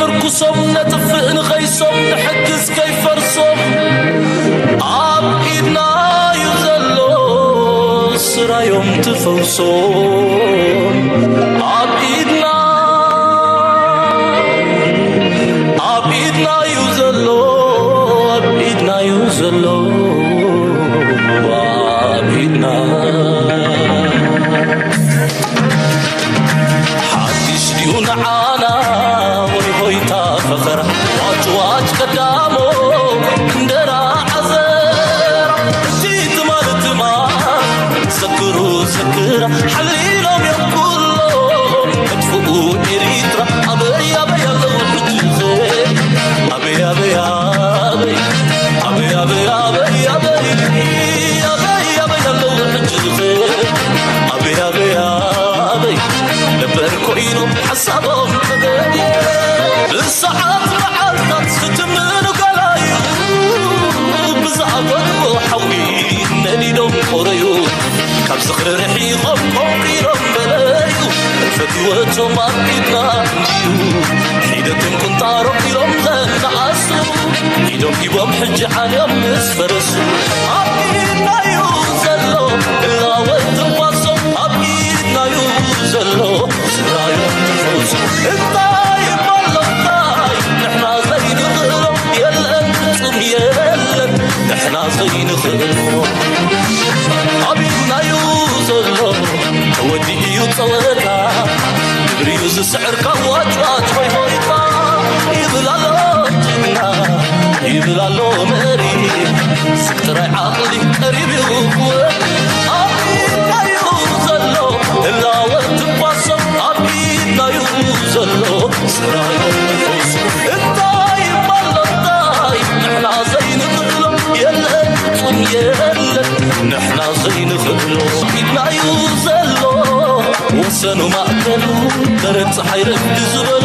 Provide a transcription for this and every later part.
ምርኩሶም ነጥፍእ ንኸይሶም ንሕግዝ ከይፈርሶም ኣብ ኢድና እዩ ዘሎ ስራዮም ትፈውሶም ኣብ ኢድና ኣብ ኢድና እዩ ዘሎ ኣብ ኢድና እዩ ዘሎ ኣብ ኢድና ሓድሽ ድዩ ንዓና ወይ ሆይታ ፈኸራ ዋጭዋጭ ቀዳሞ እንደራ ዓዘራ እቲ ትማል ትማል ዘክሩ ዘክራ ሓሊሎም እዮም ኩሎም መጥፍኡ ኤሪትራ ኣበይ ኣበይ ኣለዉ ሕጂ ኣበይ ኣበይ ኣበይ ኣበይ ኣበይ ኣበይ ኣበይ ኣበይ ኣበይ ኣለዉ ሕጂ ኣበይ ኣበይ ኣበይ ነበር ኮይኖም ሓሳቦም ተገዲ ብሰዓት መዓልታት ክትምኑ ገላዩ ብዝኣፈትዎ ሓዊ ነዲዶም ቆረዩ ካብ ዝኽሪ ርሒቖም ቆንቂሮም በለዩ ፈትወቶም ኣብ ኢድና እንድዩ ሒደቶም ቁንጣሮም ኢሎም ዘነኣሱ ኢዶም ሂቦም ሕጂ ዓልዮም ምስ ፈረሱ ኣብ ኢድናዩ ዘሎ እላወት ትንፋሶም ኣብ ኢድናዩ ዘሎ ስራዮም ትፈውሱ እንታይ እሞ ኣሎ እንታይ ንሕና ዘይንኽእሎ የለን ፍጹም የለን ንሕና ዘይንኽእሎ ኣብ ኢድናዩ ዘሎ ተወዲኡ እዩ ጸወታ ግብሪዩ ዝስዕር ካብ ዋጭዋጭ ሆይ ሆይታ ይብል ኣሎ ጅግና ይብል ኣሎ መሪ ስብ ጥራይ ዓቕሊ ቀሪብ እዩ ክወዲ ኣብ ኢድናዩ ዘሎ ህላወ ትንፋሶም ኣብ ኢድናዩ ዘሎ ስራዮም ንፈውሱ እንታይ እሞ ኣሎ እንታይ ንሕና ዘይንኽእሎ የለን ፍጹም የለን ንሕና ዘይንኽእሎ ኢድናዩ ዘሎ ወሰኑ ማእከሉ ደረት ፀሓይ ረግዲ ዝበሉ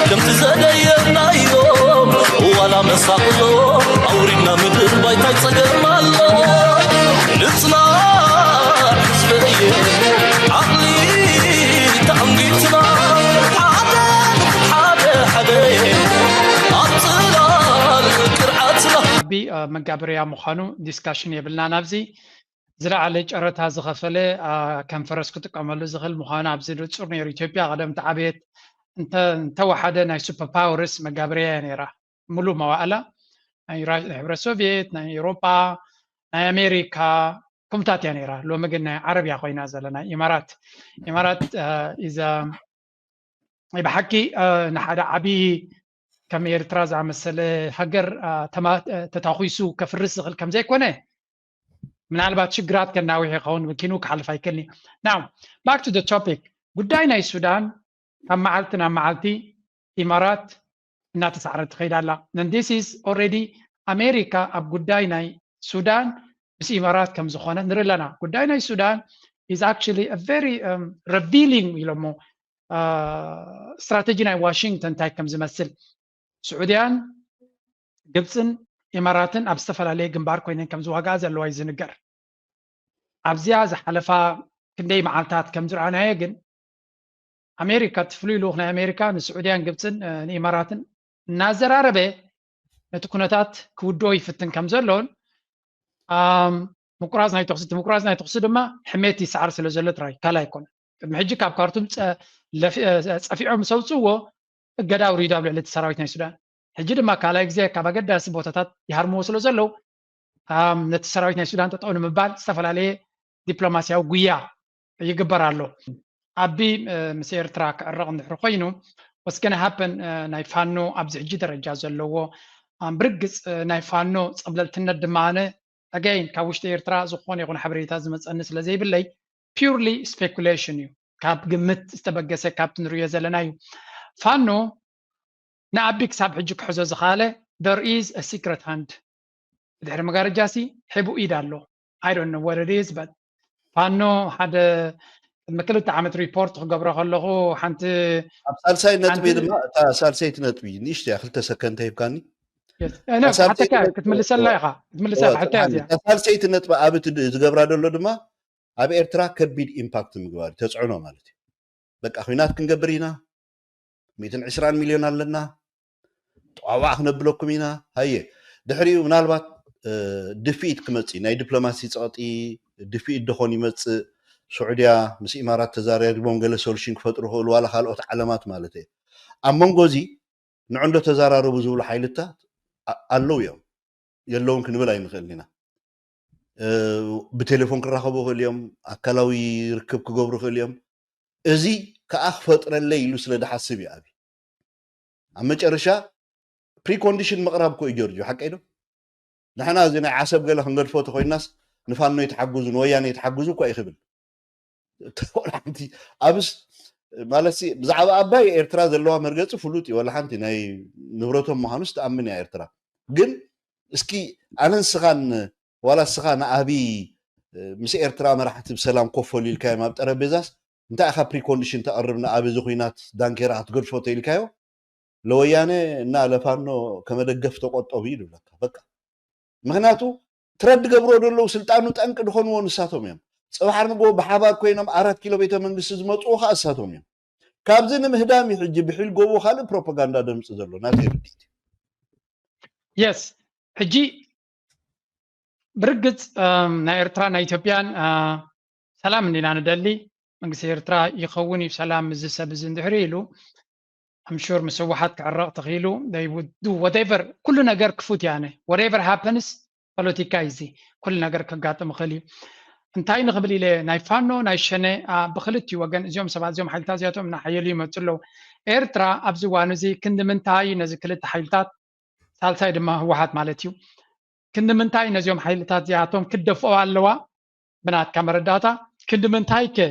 ከምቲ ዘደየናዮም ዋላ መሳቕሎ ኣውሪድና ምድር ባይታይ ፀገም ኣሎ ንፅናዕ ህዝበየ ዓቕሊ ተኣንጊትና ሓደ ሓደ ሓደ ኣብ ፅላል ቅርዓትና ዓቢ መጋበርያ ምዃኑ ዲስካሽን የብልናን ኣብዚ ዝለዓለ ጨረታ ዝኸፈለ ከም ፈረስ ክጥቀመሉ ዝኽእል ምዃኑ ኣብዚ ንጹር ነይሩ። ኢትዮጵያ ቀደም ተዓበየት እንተወሓደ ናይ ሱፐር ፓወርስ መጋበርያ እያ ነይራ። ሙሉእ መዋእላ ናይ ህብረት ሶቪየት፣ ናይ ኤውሮጳ፣ ናይ ኣሜሪካ ከምኡታት እያ ነይራ። ሎሚ ግን ናይ ዓረብ እያ ኮይና ዘላ ናይ ኢማራት። ኢማራት ኢዛ ናይ ብሓቂ ንሓደ ዓብዪ ከም ኤርትራ ዝኣመሰለ ሃገር ተታኺሱ ከፍርስ ዝኽእል ከምዘይኮነ ምናልባት ሽግራት ከናውሕ ይኸውን ኪኑ ክሓልፍ ኣይክእልን እዩ now back to the topic ጉዳይ ናይ ሱዳን ካብ መዓልቲ ናብ መዓልቲ ኢማራት እናተሳዕረት ትኸይድ ኣላ and this is already ኣሜሪካ ኣብ ጉዳይ ናይ ሱዳን ምስ ኢማራት ከም ዝኾነ ንርኢ ኣለና ጉዳይ ናይ ሱዳን is actually a very revealing ኢሎሞ ስትራተጂ ናይ ዋሽንግተን እንታይ ከም ዝመስል ስዑድያን ግብፅን ኢማራትን ኣብ ዝተፈላለየ ግንባር ኮይነን ከም ዝዋጋኣ ዘለዋ እዩ ዝንገር ኣብዚኣ ዝሓለፋ ክንደይ መዓልታት ከም ዝረኣናዮ ግን ኣሜሪካ እቲ ፍሉይ ልኡኽ ናይ ኣሜሪካ ንስዑድያን ግብፅን ንኢማራትን እናዘራረበ ነቲ ኩነታት ክውድኦ ይፍትን ከም ዘሎን ምቁራፅ ናይ ተኽሲ እቲ ምቁራፅ ናይ ተኽሲ ድማ ሕሜት ይሰዓር ስለ ዘሎ ጥራይ ካልእ ኣይኮነ ቅድሚ ሕጂ ካብ ካርቱም ፀፊዖም ምስ ኣውፅእዎ እገዳ ኣውሪዱ ኣብ ልዕሊ እቲ ሰራዊት ናይ ሱዳን ሕጂ ድማ ካልኣይ ግዜ ካብ ኣገዳሲ ቦታታት ይሃርምዎ ስለ ዘለዉ ነቲ ሰራዊት ናይ ሱዳን ጠጠው ንምባል ዝተፈላለየ ዲፕሎማስያዊ ጉያ ይግበር ኣሎ ኣቢ ምስ ኤርትራ ክዕረቕ እንድሕር ኮይኑ ወስገነ ሃፐን ናይ ፋኖ ኣብዚ ሕጂ ደረጃ ዘለዎ ብርግፅ ናይ ፋኖ ፀብለልትነት ድማ ኣነ ኣጋይን ካብ ውሽጢ ኤርትራ ዝኾነ ይኹን ሓበሬታ ዝመፀኒ ስለ ዘይብለይ purely speculation እዩ ካብ ግምት ዝተበገሰ ካብቲ ንሪዮ ዘለና እዩ ፋኖ ንኣቢ ክሳብ ሕጂ ክሕዞ ዝኸኣለ there is a secret hand ብድሕሪ መጋረጃ ሲ ሒቡ ኢድ ኣሎ I don't know what it is but ፋኖ ሓደ ቅድሚ ክልተ ዓመት ሪፖርት ክገብሮ ከለኹ ሓንቲ ኣብ ሳልሳይ ነጥቢ ድማ እታ ሳልሰይቲ ነጥቢ ንእሽተያ ክልተ ሰከንድ ተሂብካኒ ሓተካ ክትምልሰላ ኢኻ ክትምልሳ ኢኻ ሕቶ እያ ሳልሰይቲ ነጥቢ ኣብ ዝገብራ ዘሎ ድማ ኣብ ኤርትራ ከቢድ ኢምፓክት ምግባር ተፅዕኖ ማለት እዩ በቃ ኩናት ክንገብር ኢና ሚእትን ዕስራን ሚልዮን ኣለና፣ ጠዋዋዕ ክነብለኩም ኢና። ሃየ ድሕሪኡ ምናልባት ድፍኢት ክመፅእ፣ ናይ ዲፕሎማሲ ፀቕጢ ድፍኢት ደኾን ይመፅእ። ስዑድያ ምስ ኢማራት ተዛራሪቦም ገለ ሶሉሽን ክፈጥሩ ክእሉ፣ ዋላ ካልኦት ዓለማት ማለት እየ። ኣብ መንጎ እዚ ንዕንዶ ተዛራረቡ ዝብሉ ሓይልታት ኣለዉ እዮም። የለውን ክንብል ኣይንኽእልን ኢና። ብቴሌፎን ክራኸቡ ይኽእል እዮም፣ ኣካላዊ ርክብ ክገብሩ ይኽእል እዮም። እዚ ከዓ ክፈጥረለይ ኢሉ ስለ ድሓስብ እዩ። ኣብ መጨረሻ ፕሪኮንዲሽን ምቕራብ እኮ እዩ ጆርጆ፣ ሓቀይ ዶ? ንሕና እዚ ናይ ዓሰብ ገለ ክንገድፎ ተኮይናስ ንፋኖ ይትሓግዙ ንወያነ ይትሓግዙ እኳ እዩ ክብል። ሓንቲ ኣብስ ማለት ብዛዕባ ኣባይ ኤርትራ ዘለዋ መርገፂ ፍሉጥ እዩ። ወላ ሓንቲ ናይ ንብረቶም ምዃኑስ ትኣምን እያ ኤርትራ። ግን እስኪ ኣነ ንስኻን ዋላ እስኻ ንኣብይ ምስ ኤርትራ መራሕቲ ብሰላም ኮፍ በሉ ኢልካዮም ኣብ ጠረጴዛስ እንታይ ኢኻ ፕሪኮንዲሽን ተቕርብ ንኣብይ እዚ ኩናት ዳንኬራ ክትገድፎ ተኢልካዮ? ለወያነ እና ለፋኖ ከመደገፍ ተቆጠቡ ይብለካ። በቃ ምክንያቱ ትረድ ገብሮ ዘለዉ ስልጣኑ ጠንቂ ዝኾንዎ ንሳቶም እዮም። ፅባሕ ንግሆ ብሓባር ኮይኖም ኣራት ኪሎ ቤተ መንግስቲ ዝመፅኡ ከዓ እሳቶም እዮም። ካብዚ ንምህዳም እዩ ሕጂ ብሒል ጎቦ ካልእ ፕሮፓጋንዳ ደምፂ ዘሎ ናተይ ርድኢት። የስ ሕጂ ብርግፅ ናይ ኤርትራ ናይ ኢትዮጵያን ሰላም እንዲና ንደሊ። መንግስቲ ኤርትራ ይኸውን እዩ ሰላም እዚ ሰብ እዚ እንድሕሪ ኢሉ ኣምሹር ምስ ህወሓት ክዕረቕ ተኽኢሉ ወደቨር ኩሉ ነገር ክፉት ያነ ወደቨር ሃፐንስ ፖለቲካ እዩ እዚ ኩሉ ነገር ከጋጥም ይኽእል እዩ። እንታይ ንኽብል ኢለ ናይ ፋኖ ናይ ሸነ ብክልቲኡ ወገን እዚኦም ሰባት እዚኦም ሓይልታት እዚኣቶም እናሓየሉ ይመፁ ኣለዉ። ኤርትራ ኣብዚ እዋን እዚ ክንዲ ምንታይ ነዚ ክልተ ሓይልታት ሳልሳይ ድማ ህወሓት ማለት እዩ ክንዲ ምንታይ ነዚኦም ሓይልታት እዚኣቶም ክደፍኦ ኣለዋ ብናትካ መረዳእታ ክንዲ ምንታይ ከ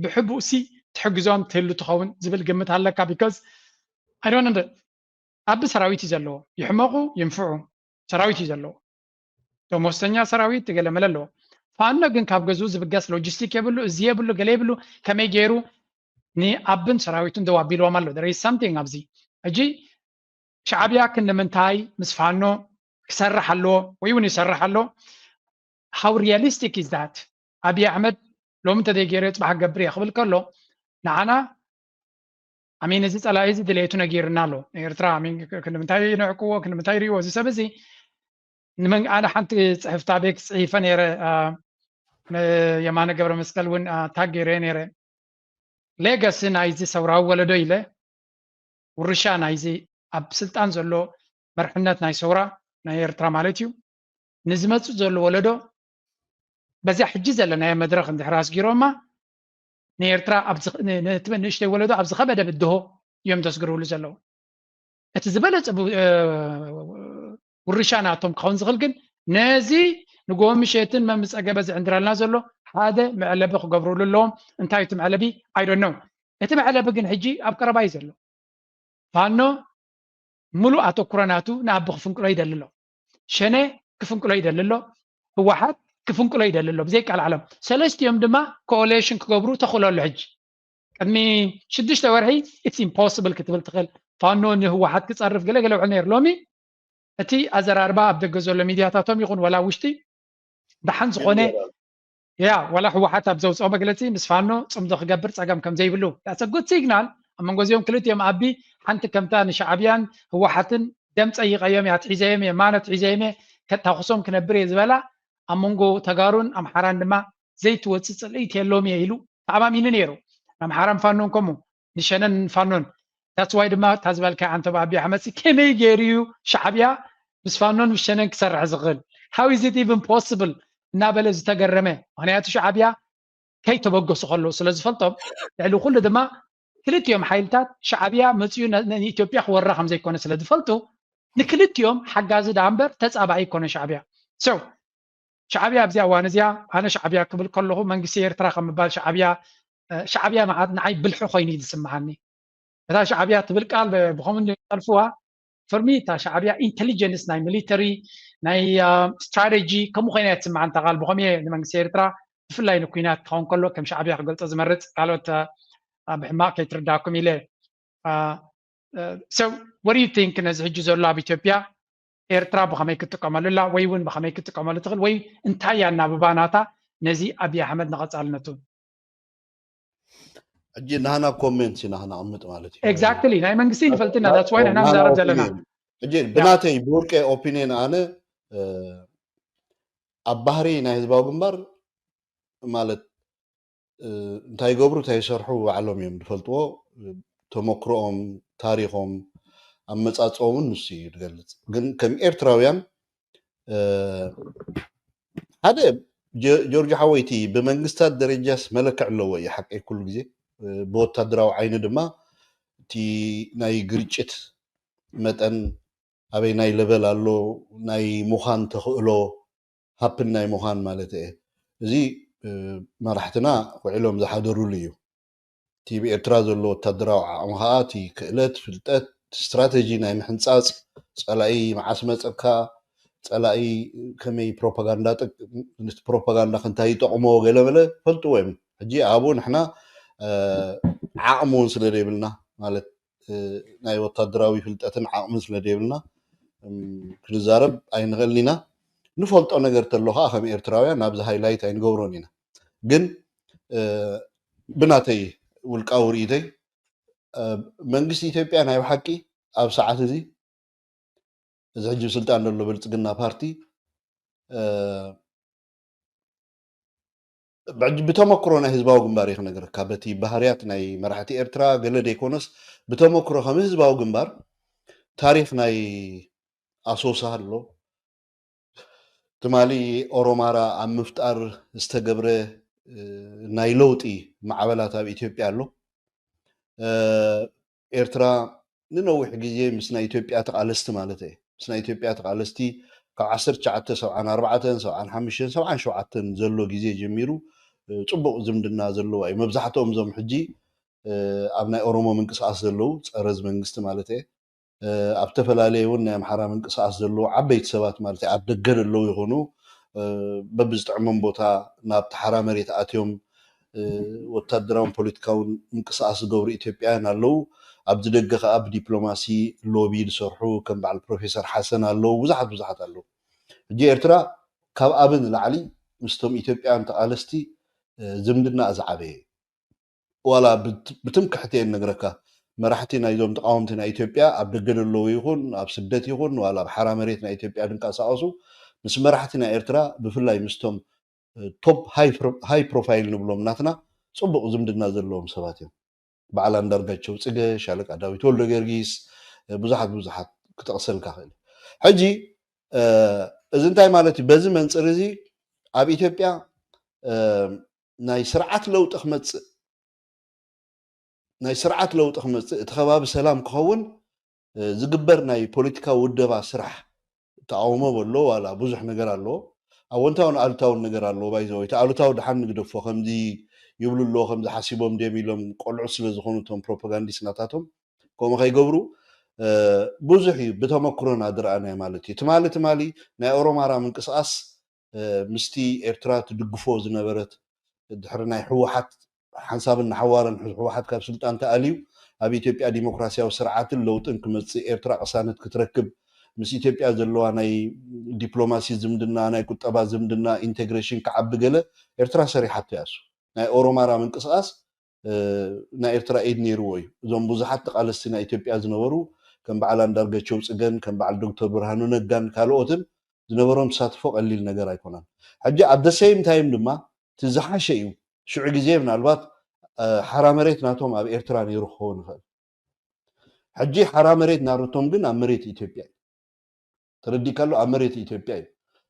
ብሕቡእ ሲ ትሕግዞም ትህሉ ትኸውን ዝብል ግምት ኣለካ because ኣይዶን እንደ ኣብ ሰራዊት እዩ ዘለዎ ይሕመቑ ይንፍዑ ሰራዊት እዩ ዘለዎ ደሞዝተኛ ሰራዊት ገለመለ ኣለዎ ፋኖ ግን ካብ ገዝኡ ዝብገስ ሎጂስቲክ የብሉ እዚ የብሉ ገለ የብሉ ከመይ ገይሩ ንኣብን ሰራዊቱን ደው ኣቢልዎም ኣሎ there is something ኣብዚ ሕጂ ሻዕብያ ክንምንታይ ምስ ፋኖ ክሰርሕ ኣለዎ ወይ እውን ይሰርሕ ኣሎ how realistic is that ኣብይ ኣሕመድ ሎሚ እንተዘይገይረ ፅባሕ ክገብር እየ ክብል ከሎ ንዓና ኣሜን እዚ ፀላኢ እዚ ድሌቱ ነጊርና ኣሎ ንኤርትራ ኣሜን ክንምንታይ ንዕቅዎ ክንምንታይ ይሪእዎ እዚ ሰብ እዚ ኣነ ሓንቲ ፅሕፍታ ቤት ፅሒፈ ነይረ የማነ ገብረ መስቀል እውን ታግ ገይረ ነይረ ሌጋሲ ናይዚ ሰውራዊ ወለዶ ኢለ ውርሻ ናይዚ ኣብ ስልጣን ዘሎ መርሕነት ናይ ሰውራ ናይ ኤርትራ ማለት እዩ ንዝመፅእ ዘሎ ወለዶ በዚያ ሕጂ ዘለናዮ መድረክ እንድሕር ኣስጊሮማ ንኤርትራ ንእሽተይ ወለዶ ኣብ ዝኸበደ ብድሆ እዮም ዘስግርብሉ ዘለዉ እቲ ዝበለፀ ውርሻ ናቶም ክኸውን ዝኽእል ግን ነዚ ንጎ ምሸትን መምፀገበ ዝዕንድረልና ዘሎ ሓደ መዕለቢ ክገብሩሉ ኣለዎም እንታይ እቲ መዕለቢ ኣይዶነው እቲ መዕለቢ ግን ሕጂ ኣብ ቀረባ እዩ ዘሎ ፋኖ ሙሉእ ኣተኩሮ ናቱ ንኣቢ ክፍንቅሎ ይደሊ ኣሎ ሸነ ክፍንቅሎ ይደሊ ኣሎ ህወሓት ክፍንቅሎ ይደሊ ኣሎ ብዘይ ቃል ዓለም ሰለስቲኦም ድማ ኮኦሌሽን ክገብሩ ተኽእሎ ኣሎ ሕጂ ቅድሚ ሽዱሽተ ወርሒ it's impossible ክትብል ትኽእል ፋኖ ንህወሓት ክፀርፍ ገለገለ ውዕል ነይሩ ሎሚ እቲ ኣዘራርባ ኣብ ደገ ዘሎ ሚድያታቶም ይኹን ወላ ውሽጢ ደሓን ዝኾነ ያ ወላ ህወሓት ኣብ ዘውፅኦ መግለፂ ምስ ፋኖ ፅምዶ ክገብር ፀገም ከም ዘይብሉ that's a good signal ኣብ መንጎ እዚኦም ክልቲኦም ኣቢ ሓንቲ ከምታ ንሻዕብያን ህወሓትን ደም ፀይቀዮም እያ ትሒዘዮም እየ ማነ ትሒዘዮም እየ ከታኩሶም ክነብር እየ ዝበላ ኣብ መንጎ ተጋሩን ኣምሓራን ድማ ዘይትወፅእ ፅልኢት የለዎም እየ ኢሉ ተኣማሚኑ ነይሩ ኣምሓራን ፋኖን ከምኡ ንሸነን ፋኖን that's why ድማ እታ ዝበልካያ ዓንተባ ኣብይ ኣሕመድ ከመይ ገይሩ እዩ ሻዕብያ ምስ ፋኖን ምስ ሸነን ክሰርሕ ዝኽእል how is it even possible እናበለ ዝተገረመ ምክንያቱ ሻዕብያ ከይተበገሱ ከለዉ ስለ ዝፈልጦም ልዕሊ ኩሉ ድማ ክልቲኦም ሓይልታት ሻዕብያ መፅኡ ንኢትዮጵያ ክወራ ከም ዘይኮነ ስለ ዝፈልጡ ንክልቲኦም ሓጋዚ ደኣ እምበር ተፃባኢ ይኮነ ሻዕብያ so ሻዕብያ ኣብዚኣ እዋን እዚኣ ኣነ ሻዕብያ ክብል ከለኹ መንግስቲ ኤርትራ ከም ምባል ሻዕብያ ሻዕብያ መዓት ንዓይ ብልሒ ኮይኑ እዩ ዝስምዓኒ እታ ሻዕብያ ትብል ቃል ብኸምኡ ጠልፍዋ for me እታ ሻዕብያ ኢንቴሊጀንስ ናይ ሚሊተሪ ናይ ስትራቴጂ ከምኡ ኮይና እያ ትስምዓኒ እታ ቃል ብኸምኡ እየ ንመንግስቲ ኤርትራ ብፍላይ ንኩናት ክኸውን ከሎ ከም ሻዕብያ ክገልፆ ዝመርፅ ካልኦት ብሕማቅ ከይትርዳኩም ኢለ so what do you think ነዚ ሕጂ ዘሎ ኣብ ኢትዮጵያ ኤርትራ ብኸመይ ክትጥቀመሉ ኣላ ወይ እውን ብኸመይ ክትጥቀመሉ ትኽእል ወይ እንታይ እያ እናብባ ናታ ነዚ ኣብይ ኣሕመድ ንቐፃልነቱ ሕጂ ናህና ኮሜንት ኢና ክነቕምጥ ማለት እዩ። Exactly ናይ መንግስቲ ንፈልጥና that's why ንሕና ንዛረብ ዘለና። ሕጂ ብናተይ ብውልቀ ኦፒኒየን ኣነ ኣብ ባህሪ ናይ ህዝባዊ ግንባር ማለት እንታይ ይገብሩ እንታይ ይሰርሑ ባዕሎም እዮም ዝፈልጥዎ። ተመክሮኦም፣ ታሪኾም፣ ኣመፃፅኦምን ንሱ እዩ ዝገልፅ። ግን ከም ኤርትራውያን ሓደ ጆርጆ ሓወይቲ ብመንግስታት ደረጃስ መለክዕ ኣለዎ እዩ ሓቂ ኩሉ ግዜ ብወታደራዊ ዓይኒ ድማ እቲ ናይ ግርጭት መጠን ኣበይ ናይ ለበል ኣሎ ናይ ምዃን ተኽእሎ ሃፕን ናይ ምዃን ማለት እየ። እዚ መራሕትና ውዒሎም ዝሓደሩሉ እዩ። እቲ ብኤርትራ ዘሎ ወታደራዊ ዓቕሚ ከዓ እቲ ክእለት፣ ፍልጠት፣ ስትራተጂ ናይ ምሕንፃፅ፣ ፀላኢ መዓስ መፀካ፣ ፀላኢ ከመይ ፕሮፓጋንዳ ፕሮፓጋንዳ ክንታይ ይጠቕሞ ገለመለ ፈልጥዎ እዮም። ሕጂ ኣብኡ ንሕና ዓቕሚ እውን ስለ ዘይብልና ማለት ናይ ወታደራዊ ፍልጠትን ዓቕምን ስለ ዘይብልና ክንዛረብ ኣይንኽእልን ኢና። ንፈልጦ ነገር ተሎ ከዓ ከም ኤርትራውያን ናብዚ ሃይላይት ኣይንገብሮን ኢና። ግን ብናተይ ውልቃዊ ርእይቶይ መንግስቲ ኢትዮጵያ ናይ ብሓቂ ኣብ ሰዓት እዚ እዚ ሕጂ ስልጣን ዘሎ ብልፅግና ፓርቲ ብተመክሮ ናይ ህዝባዊ ግንባር እዩ ክነግረካ። በቲ ባህርያት ናይ መራሕቲ ኤርትራ ገለ ዘይኮነስ ብተመክሮ ከም ህዝባዊ ግንባር ታሪክ ናይ ኣሶሳ ኣሎ። ትማሊ ኦሮማራ ኣብ ምፍጣር ዝተገብረ ናይ ለውጢ ማዕበላት ኣብ ኢትዮጵያ ኣሎ። ኤርትራ ንነዊሕ ግዜ ምስ ናይ ኢትዮጵያ ተቓለስቲ ማለት እየ ምስ ናይ ኢትዮጵያ ተቓለስቲ ካብ ዓሰርተ ትሽዓተ ሰብዓን ኣርባዕተን ሰብዓን ሓሙሽተን ሰብዓን ሸውዓተን ዘሎ ግዜ ጀሚሩ ፅቡቕ ዝምድና ዘለዋ እዩ። መብዛሕትኦም እዞም ሕጂ ኣብ ናይ ኦሮሞ ምንቅስቃስ ዘለዉ ፀረዝ መንግስቲ ማለት እየ ኣብ ዝተፈላለየ እውን ናይ ኣምሓራ ምንቅስቃስ ዘለዉ ዓበይቲ ሰባት ማለት ኣብ ደገ ዘለዉ ይኾኑ በብዝጥዕሞም ቦታ ናብ ተሓራ መሬት ኣትዮም ወታደራውን ፖለቲካውን ምንቅስቃስ ዝገብሩ ኢትዮጵያውያን ኣለዉ። ኣብዚ ደገ ከዓ ብዲፕሎማሲ ሎቢ ዝሰርሑ ከም በዓል ፕሮፌሰር ሓሰን ኣለዉ። ብዙሓት ብዙሓት ኣለዉ። ሕጂ ኤርትራ ካብ ኣብ ንላዕሊ ምስቶም ኢትዮጵያውያን ተቃለስቲ ዝምድና ዝዓበየ ዋላ ብትምክሕቲ እየ ነግረካ መራሕቲ ናይዞም ተቃወምቲ ናይ ኢትዮጵያ ኣብ ደገ ዘለዉ ይኹን ኣብ ስደት ይኹን ዋላ ኣብ ሓራ መሬት ናይ ኢትዮጵያ ድንቀሳቀሱ ምስ መራሕቲ ናይ ኤርትራ ብፍላይ ምስቶም ቶፕ ሃይ ፕሮፋይል ንብሎም ናትና ፅቡቅ ዝምድና ዘለዎም ሰባት እዮም። በዓል ኣንዳርጋቸው ፅገ፣ ሻለቃ ዳዊት ወልደ ጊዮርጊስ ብዙሓት ብዙሓት ክጠቅሰልካ ክእል። ሕጂ እዚ እንታይ ማለት እዩ? በዚ መንፅር እዚ ኣብ ኢትዮጵያ ናይ ስርዓት ለውጢ ክመፅእ ናይ ስርዓት ለውጢ ክመፅእ እቲ ከባቢ ሰላም ክኸውን ዝግበር ናይ ፖለቲካዊ ውደባ ስራሕ ተቃውሞ በሎ ዋላ ብዙሕ ነገር ኣለዎ። ኣወንታውን ኣሉታውን ነገር ኣለዎ። ባይዘወይ እቲ ኣሉታዊ ድሓን ንግደፎ ከምዚ ይብሉ ኣለዎ ከምዚ ሓሲቦም ድዮም ኢሎም ቆልዑ ስለ ዝኾኑ እቶም ፕሮፓጋንዲስት ናታቶም ከምኡ ከይገብሩ ብዙሕ እዩ ብተመክሮና ዝረኣናዮ ማለት እዩ። ትማሊ ትማሊ ናይ ኦሮማራ ምንቅስቃስ ምስቲ ኤርትራ ትድግፎ ዝነበረት ድሕሪ ናይ ህወሓት ሓንሳብን ንሓዋረን ህወሓት ካብ ስልጣን ተኣልዩ ኣብ ኢትዮጵያ ዲሞክራሲያዊ ስርዓትን ለውጥን ክመፅእ ኤርትራ ቅሳነት ክትረክብ ምስ ኢትዮጵያ ዘለዋ ናይ ዲፕሎማሲ ዝምድና ናይ ቁጠባ ዝምድና ኢንቴግሬሽን ክዓቢ ገለ ኤርትራ ሰሪሓቶ ያሱ ናይ ኦሮማራ ምንቅስቃስ ናይ ኤርትራ ኢድ ነይርዎ እዩ። እዞም ብዙሓት ተቃለስቲ ናይ ኢትዮጵያ ዝነበሩ ከም በዓል ኣንዳርጋቸው ፅገን ከም በዓል ዶክተር ብርሃኑ ነጋን ካልኦትን ዝነበሮም ተሳትፎ ቀሊል ነገር ኣይኮነን። ሕጂ ኣብ the same time ድማ እቲ ዝሓሸ እዩ። ሽዑ ግዜ ምናልባት ሓራ መሬት ናቶም ኣብ ኤርትራ ነይሩ ክኸውን ይኽእል። ሕጂ ሓራ መሬት ናርቶም ግን ኣብ መሬት ኢትዮጵያ እዩ። ተረዲካ ኣሎ ኣብ መሬት ኢትዮጵያ እዩ።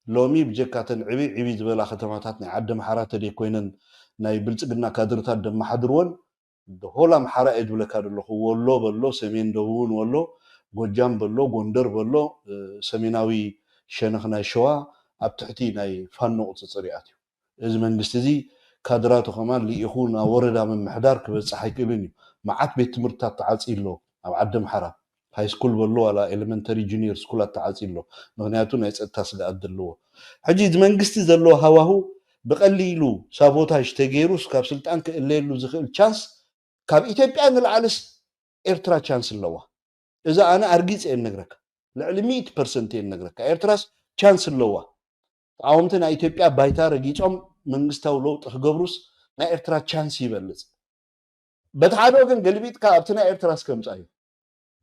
ሎሚ ብጀካተን ዕብይ ዕብይ ዝበላ ከተማታት ናይ ዓዲ ኣምሓራ ተደይ ኮይነን ናይ ብልፅግና ካድርታት ደመሓድርወን ሆል ኣምሓራ እየ ዝብለካ ዘለኹ። ወሎ በሎ፣ ሰሜን ደቡብን ወሎ፣ ጎጃም በሎ፣ ጎንደር በሎ፣ ሰሜናዊ ሸነኽ ናይ ሸዋ ኣብ ትሕቲ ናይ ፋኖ ቁፅፅር ይኣትዩ። እዚ መንግስቲ እዚ ካድራቱ ከማን ልኢኹ ናብ ወረዳ ምምሕዳር ክበፅሕ ኣይክእልን እዩ። መዓት ቤት ትምህርትታት ተዓፅዩ ኣሎ ኣብ ዓዲ ኣምሓራ ሃይስኩል በሎ ዋላ ኤሌመንተሪ ጁኒየር ስኩላት ተዓፅዩ ኣሎ። ምክንያቱ ናይ ፀጥታ ስግኣት ዘለዎ ሕጂ እዚ መንግስቲ ዘለዎ ሃዋሁ ብቀሊሉ ሳቦታጅ ተገይሩስ ካብ ስልጣን ክእለየሉ ዝኽእል ቻንስ ካብ ኢትዮጵያ ንላዕልስ ኤርትራ ቻንስ ኣለዋ። እዚ ኣነ ኣርጊፅ እየ ነግረካ፣ ልዕሊ ሚእቲ ፐርሰንት እየ ነግረካ። ኤርትራስ ቻንስ ኣለዋ። ተቃወምቲ ናይ ኢትዮጵያ ባይታ ረጊፆም መንግስታዊ ለውጢ ክገብሩስ ናይ ኤርትራ ቻንስ ይበልፅ። በቲ ሓደ ወገን ገልቢጥካ ኣብቲ ናይ ኤርትራ እስከምጻ እዩ።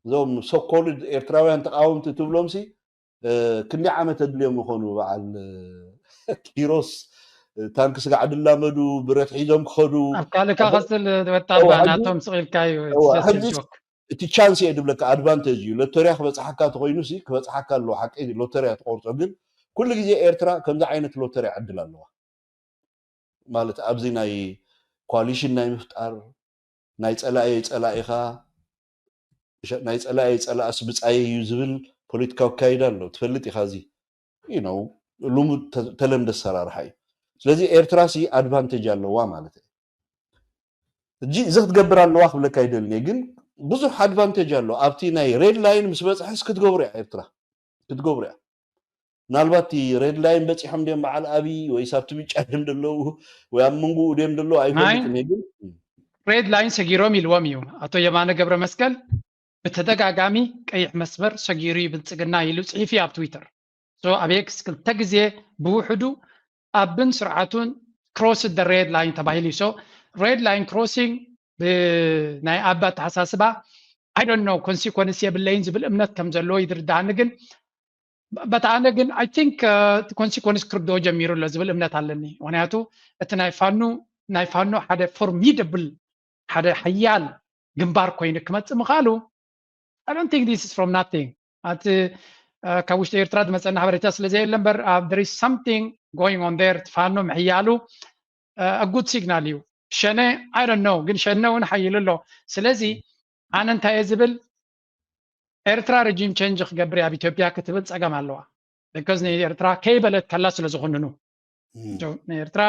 እዞም ሶኮልድ ኤርትራውያን ተቃወምቲ ትብሎም ሲ ክንዲ ዓመት ኣድልዮም ይኾኑ? በዓል ኪሮስ ታንክ ስጋዕ ድላመዱ፣ ብረት ሒዞም ክኸዱ። ኣብ ካልእካ ቀጽል። ወጣባ ናቶም ስቕ ኢልካ እዩ። እቲ ቻንስ እየ ድብለካ፣ ኣድቫንቴጅ እዩ። ሎተርያ ክበጽሓካ ተኾይኑ ሲ ክበጽሓካ ኣለዎ። ሓቂ ሎተርያ ትቆርጾ፣ ግን ኩሉ ግዜ ኤርትራ ከምዚ ዓይነት ሎተርያ ዕድል ኣለዋ። ማለት ኣብዚ ናይ ኮሊሽን ናይ ምፍጣር፣ ናይ ጸላእየ ጸላኢኻ፣ ናይ ጸላእየ ጸላእስ ብጻየ እዩ ዝብል ፖለቲካዊ ኣካይዳ ኣሎ። ትፈልጥ ኢኻ፣ እዚ ነው ልሙድ ተለምደ ኣሰራርሓ እዩ። ስለዚ ኤርትራ ሲ ኣድቫንቴጅ ኣለዋ ማለት እዩ። እጂ እዚ ክትገብር ኣለዋ ክብለካ ይደልኒ፣ ግን ብዙሕ ኣድቫንቴጅ ኣሎ። ኣብቲ ናይ ሬድ ላይን ምስ በጽሐስ ክትገብሩ እያ ኤርትራ፣ ክትገብሩ እያ። ምናልባት እቲ ሬድ ላይን በጺሖም ድዮም በዓል ኣብይ ወይ ሳብቲ ብጫ ድዮም ደለዉ ወይ ኣብ መንጎኡ ድዮም ደለዉ ኣይፈልጥን እየ፣ ግን ሬድ ላይን ሰጊሮም ኢልዎም እዩ። ኣቶ የማነ ገብረ መስቀል ብተደጋጋሚ ቀይሕ መስመር ሰጊሩ እዩ ብልጽግና ኢሉ ጽሒፉ እዩ ኣብ ትዊተር። So ኣብ ኤክስ ክልተ ግዜ ብውሕዱ ኣብን ስርዓቱን ክሮስ ደ ሬድ ላይን ተባሂሉ እዩ። So ሬድ ላይን ክሮሲንግ ብናይ ኣባ ኣተሓሳስባ I don't know ኮንሲኮንስ የብለይን ዝብል እምነት ከም ዘለዎ ይድርዳኒ፣ ግን በታ ኣነ ግን I think ኮንሲኮንስ ክርድኦ ጀሚሩ ኣሎ ዝብል እምነት ኣለኒ። ምክንያቱ እቲ ናይ ፋኖ ናይ ፋኖ ሓደ ፎርሚደብል ሓደ ሓያል ግንባር ኮይኑ ክመጽእ ምኻሉ I don't think this is from nothing። ኣቲ ካብ ውሽጢ ኤርትራ ዝመጸና ሓበሬታ ስለ ዘየለ እምበር there is something going on there። ፋኖ ምሕያሉ a good signal እዩ። ሸነ I don't know፣ ግን ሸነ እውን ሓይሉ ኣሎ። ስለዚ ኣነ እንታይ እየ ዝብል፣ ኤርትራ ሬጂም ቸንጅ ክገብር ኣብ ኢትዮጵያ ክትብል ጸገም ኣለዋ። Because ንኤርትራ ከይበለት ከላ ስለ ዝኹንኑ ንኤርትራ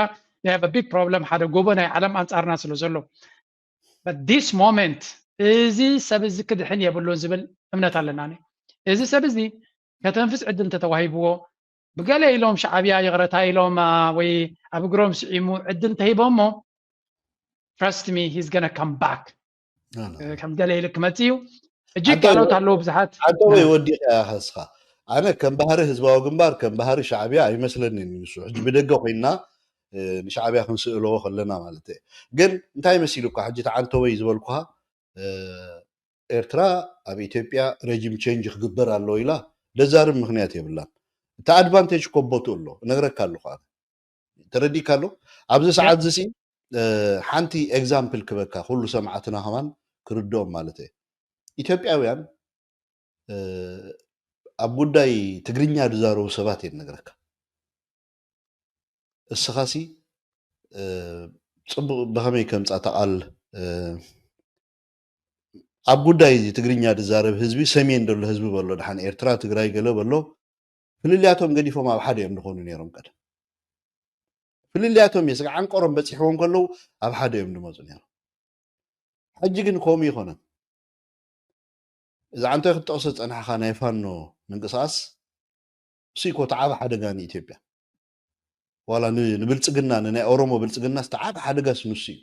they have a big problem። ሓደ ጎቦ ናይ ዓለም ኣንጻርና ስለ ዘሎ but this moment እዚ ሰብ እዚ ክድሕን የብሉን ዝብል እምነት ኣለና። እዚ ሰብ እዚ ከተንፍስ ዕድል እንተተዋሂብዎ ብገለ ኢሎም ሻዕብያ ይቕረታ ኢሎም ወይ ኣብ እግሮም ስዒሙ ዕድል እንተሂቦሞ trust me he's gonna come back። ከም ገለ ኢሉ ክመጽእ እዩ። እጅግ ካልኦት ኣለዉ ብዙሓት። ዓንተወይ ወዲኻ ኢኻ እስኻ። ኣነ ከም ባህሪ ህዝባዊ ግንባር ከም ባህሪ ሻዕብያ ኣይመስለንን እዩ ንሱ። ሕጂ ብደገ ኮይንና ንሻዕብያ ክንስእልዎ ከለና ማለት እየ። ግን እንታይ መሲሉካ ሕጂ እቲ ዓንተወይ ዝበልኩኻ፣ ኤርትራ ኣብ ኢትዮጵያ ሬጂም ቸንጅ ክግበር ኣለዎ ኢላ ደዛርብ ምኽንያት የብላን። እቲ ኣድቫንቴጅ እኮ ቦትኡ ኣሎ፣ እነግረካ ኣለኹ ኣነ። ተረዲእካ ኣሎ? ኣብዚ ሰዓት እዚ ሓንቲ ኤግዛምፕል ክበካ፣ ኩሉ ሰማዕትና ከማን ክርድኦም ማለት እየ። ኢትዮጵያውያን ኣብ ጉዳይ ትግርኛ ዝዛረቡ ሰባት እየ እነግረካ። እስኻሲ ጽቡቕ ብኸመይ ከምጻ ተቓል ኣብ ጉዳይ እዚ ትግርኛ ዝዛረብ ህዝቢ ሰሜን ዘሎ ህዝቢ በሎ፣ ደሓን ኤርትራ ትግራይ ገለ በሎ፣ ፍልልያቶም ገዲፎም ኣብ ሓደ እዮም ዝኾኑ ነይሮም። ቀደም ፍልልያቶም እየ ስጋዕ ዓንቀሮም በፂሕዎም ከለዉ ኣብ ሓደ እዮም ዝመፁ ነይሮም። ሕጂ ግን ከምኡ ይኾነን። እዚ ዓንተ ክትጠቕሶ ዝፀናሕኻ ናይ ፋኖ ምንቅስቃስ እሱ እኮ ተዓበ ሓደጋ ንኢትዮጵያ። ዋላ ንብልፅግና ንናይ ኦሮሞ ብልፅግና ዝተዓበ ሓደጋስ ንሱ እዩ።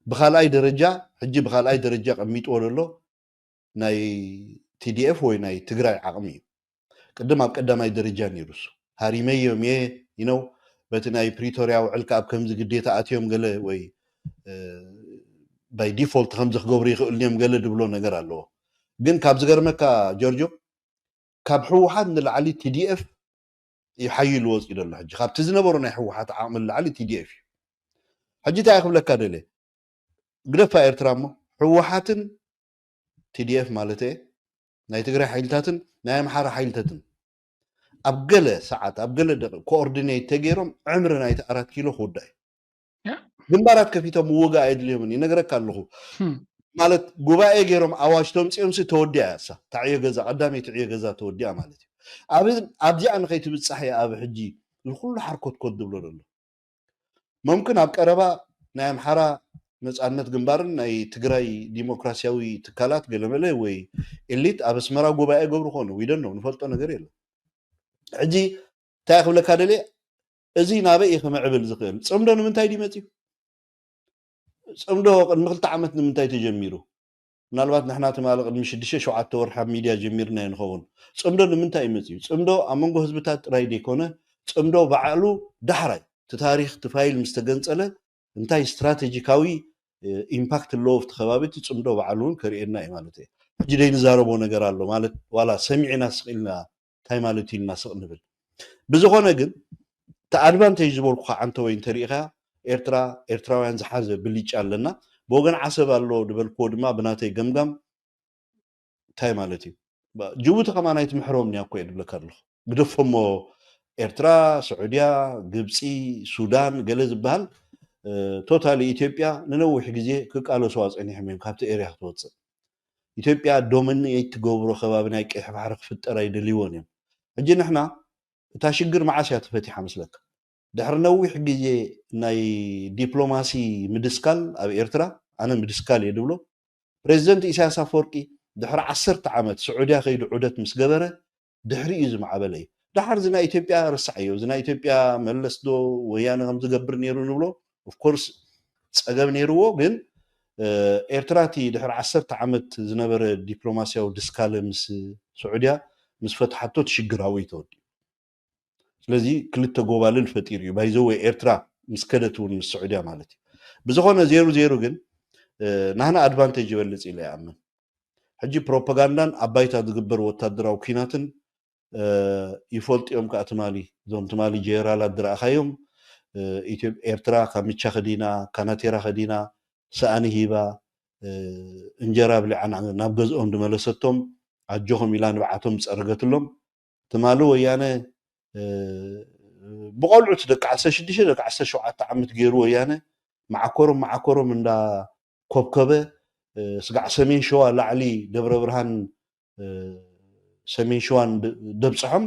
ብካልኣይ ደረጃ ሕጂ ብካልኣይ ደረጃ ቀሚጥዎ ዘሎ ናይ ቲዲኤፍ ወይ ናይ ትግራይ ዓቕሚ እዩ። ቅድም ኣብ ቀዳማይ ደረጃ ነይሩ እሱ ሃሪመዮም እየ you know በቲ ናይ ፕሪቶርያ ውዕል ከኣ ኣብ ከምዚ ግዴታ ኣትዮም ገለ ወይ by default ከምዚ ክገብሩ ይኽእሉ እዮም ገለ ድብሎ ነገር ኣለዎ። ግን ካብ ዝገርመካ ጆርጆ ካብ ህወሓት ንላዕሊ ቲዲኤፍ እዩ ሓይሉ ወፂኡ ዘሎ። ሕጂ ካብቲ ዝነበሩ ናይ ህወሓት ዓቕሚ ንላዕሊ ቲዲኤፍ እዩ። ሕጂ እንታይ ክብለካ ደለ ግደፋ ኤርትራ እሞ ህወሓትን ቲዲኤፍ ማለት እየ ናይ ትግራይ ሓይልታትን ናይ ኣምሓራ ሓይልታትን ኣብ ገለ ሰዓት ኣብ ገለ ደቂ ኮኦርዲኔት ተገይሮም ዕምሪ ናይቲ ኣራት ኪሎ ክውዳእ እዩ። ግንባራት ከፊቶም ምውጋእ ኣየድልዮምን ይነግረካ ኣለኹ። ማለት ጉባኤ ገይሮም ኣዋጅ ተምፅኦም ሲ ተወዲኣ እያ እሳ ታዕዮ ገዛ ቀዳመይቲ ዕዮ ገዛ ተወዲኣ ማለት እዩ። ኣብዚኣ ንኸይትብፃሕ እየ ኣብ ሕጂ ዝኩሉ ሓርኮትኮት ዝብሎ ዘሎ። መምክን ኣብ ቀረባ ናይ ኣምሓራ ነፃነት ግንባርን ናይ ትግራይ ዲሞክራሲያዊ ትካላት ገለመለ ወይ ኤሊት ኣብ ኣስመራ ጉባኤ ገብሩ ኾኑ ዊደን ነው ንፈልጦ ነገር የለን። ሕጂ እንታይ ክብለካ ደልየ እዚ ናበይ እዩ ክምዕብል ዝኽእል? ፅምዶ ንምንታይ ድዩ መፅዩ? ፅምዶ ቅድሚ ክልተ ዓመት ንምንታይ ተጀሚሩ? ምናልባት ንሕና ትማሊ ቅድሚ ሽዱሽተ ሸውዓተ ወርሒ ኣብ ሚድያ ጀሚርና ንኸውን። ፅምዶ ንምንታይ እዩ መፅዩ? ፅምዶ ኣብ መንጎ ህዝብታት ጥራይ ዘይኮነ ፅምዶ ባዕሉ ዳሕራይ እቲ ታሪኽ እቲ ፋይል ምስ ተገንፀለ እንታይ ስትራቴጂካዊ ኢምፓክት ኣለዎ ኣብቲ ከባቢ፣ እቲ ፅምዶ ባዕሉ እውን ከርእየና እዩ ማለት እዩ። ሕጂ ደይ ንዛረቦ ነገር ኣሎ ማለት ዋላ ሰሚዕና ስቕ ኢልና እንታይ ማለት እዩ ኢልና ስቕ ንብል። ብዝኾነ ግን እቲ ኣድቫንቴጅ ዝበልኩኻ ዓንተ ወይ እንተሪኢኻ ኤርትራ ኤርትራውያን ዝሓዘ ብልጫ ኣለና። ብወገን ዓሰብ ኣሎ ዝበልክዎ ድማ ብናተይ ገምጋም እንታይ ማለት እዩ? ጅቡቲ ከማን ኣይትምሕሮም እያ እኮ እየ ዝብለካ ኣለኹ። ግደፎሞ ኤርትራ፣ ስዑድያ፣ ግብፂ፣ ሱዳን ገለ ዝበሃል ቶታሊ ኢትዮጵያ ንነዊሕ ግዜ ክቃለሱ ኣፀኒሖም እዮም ካብቲ ኤርያ ክትወፅእ። ኢትዮጵያ ዶሚኔት ትገብሮ ከባቢ ናይ ቀይሕ ባሕሪ ክፍጠር ኣይደልይዎን እዮም። ሕጂ ንሕና እታ ሽግር መዓስ እያ ተፈቲሓ መስለካ? ድሕሪ ነዊሕ ግዜ ናይ ዲፕሎማሲ ምድስካል ኣብ ኤርትራ፣ ኣነ ምድስካል እየ ድብሎ፣ ፕሬዚደንት ኢሳያስ ኣፈወርቂ ድሕሪ ዓሰርተ ዓመት ስዑድያ ከይዱ ዑደት ምስ ገበረ ድሕሪ እዩ ዝማዕበለ እዩ። ደሓር እዚ ናይ ኢትዮጵያ ረሳዕ እዩ። እዚ ናይ ኢትዮጵያ መለስ ዶ ወያነ ከም ዝገብር ነይሩ ንብሎ፣ ኦፍኮርስ ጸገም ነይርዎ፣ ግን ኤርትራ እቲ ድሕሪ ዓሰርተ ዓመት ዝነበረ ዲፕሎማሲያዊ ድስካለ ምስ ስዑድያ ምስ ፈትሓቶ እቲ ሽግር ኣበይ ተወዲኡ? ስለዚ ክልተ ጎባልል ፈጢሩ እዩ። ባይዘወ ኤርትራ ምስ ከደት እውን ምስ ስዑድያ ማለት እዩ። ብዝኾነ ዜሩ ዜሩ ግን ናህና ኣድቫንቴጅ ይበልፅ ኢለ ይኣምን። ሕጂ ፕሮፓጋንዳን ኣብ ባይታ ዝግበር ወታደራዊ ኲናትን ይፈልጡ እዮም ከዓ ትማሊ እዞም ትማሊ ጀነራላት ዝረኣኻዮም። ኤርትራ ካብ ምቻ ከዲና ካናቴራ ከዲና ሰኣኒ ሂባ እንጀራ ብሊዓ ናብ ገዝኦም ዝመለሰቶም ኣጆኹም ኢላ ንብዓቶም ዝፀረገትሎም ትማሊ ወያነ ብቆልዑት ደቂ ዓሰርተ ሽዱሽተ ደቂ ዓሰርተ ሸውዓተ ዓመት ገይሩ ወያነ መዓኮሮም መዓኮሮም እንዳ ኮብከበ ስጋዕ ሰሜን ሸዋ ላዕሊ ደብረ ብርሃን ሰሜን ሸዋን ደብፅሖም።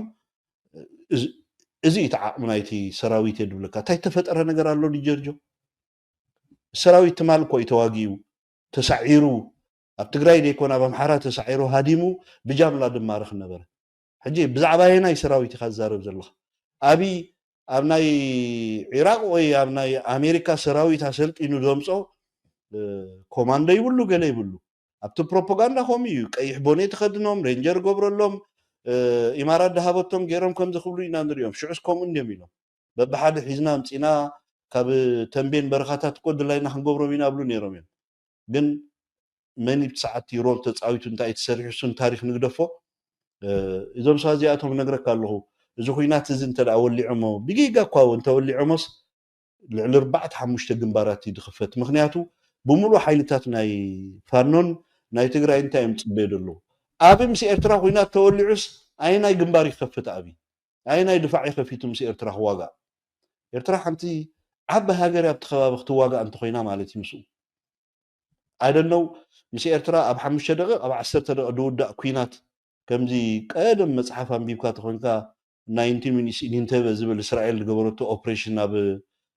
እዚ እቲ ዓቕሚ ናይቲ ሰራዊት የድብለካ እንታይ ተፈጠረ ነገር ኣሎ ጀርጆ? ሰራዊት ትማል እኮ እዩ ተዋጊኡ ተሳዒሩ ኣብ ትግራይ ዘይኮነ ኣብ ኣምሓራ ተሳዒሩ ሃዲሙ ብጃምላ ድማረኽ ነበረ። ሕጂ ብዛዕባ የናይ ሰራዊት ኢኻ ዝዛረብ ዘለኻ? ኣብይ ኣብ ናይ ዒራቅ ወይ ኣብ ናይ ኣሜሪካ ሰራዊት ኣሰልጢኑ ዘምፆ ኮማንዶ ይብሉ ገለ ይብሉ። ኣብቲ ፕሮፓጋንዳ ከምኡ እዩ። ቀይሕ ቦኔ ተኸድኖም ሬንጀር ገብረሎም ኢማራት ድሃበቶም ገይሮም ከምዚ ክብሉ ኢና ንሪኦም። ሽዑስ ከምኡ እንዲዮም ኢሎም በብሓደ ሒዝና ኣምፂና ካብ ተንቤን በረኻታት እኮ ድላይና ክንገብሮም ኢና ብሉ ነይሮም እዮም። ግን መን ብሰዓቲ ሮል ተፃዊቱ እንታይ ተሰሪሑ እሱን ታሪክ ንግደፎ። እዞም ሰባት እዚኣቶም ነግረካ ኣለኹ። እዚ ኩናት እዚ እንተ ወሊዖሞ ብጌጋ እኳ እንተወሊዖሞስ ልዕሊ ኣርባዕተ ሓሙሽተ ግንባራት እዩ ዝኽፈት። ምክንያቱ ብምሉእ ሓይልታት ናይ ፋኖን ናይ ትግራይ እንታይ እዮም ፅበዩ ዘለዉ? ኣብ ምስ ኤርትራ ኩናት ተወሊዑስ ኣየናይ ግንባር ይኸፍት? ኣብ ኣየናይ ድፋዕ ይኸፊቱ ምስ ኤርትራ ክዋጋእ? ኤርትራ ሓንቲ ዓቢ ሃገር ኣብቲ ከባቢ ክትዋጋእ እንተኮይና ማለት እዩ ምስኡ ኣይደነው ምስ ኤርትራ ኣብ ሓሙሽተ ደቂቕ ኣብ ዓሰርተ ደቂቕ ዝውዳእ ኩናት ከምዚ ቀደም መፅሓፍ ኣንቢብካ ተኮንካ ናይንቲን ሚኒትስ ኢን ኢንተበ ዝብል እስራኤል ዝገበረቶ ኦፕሬሽን ኣብ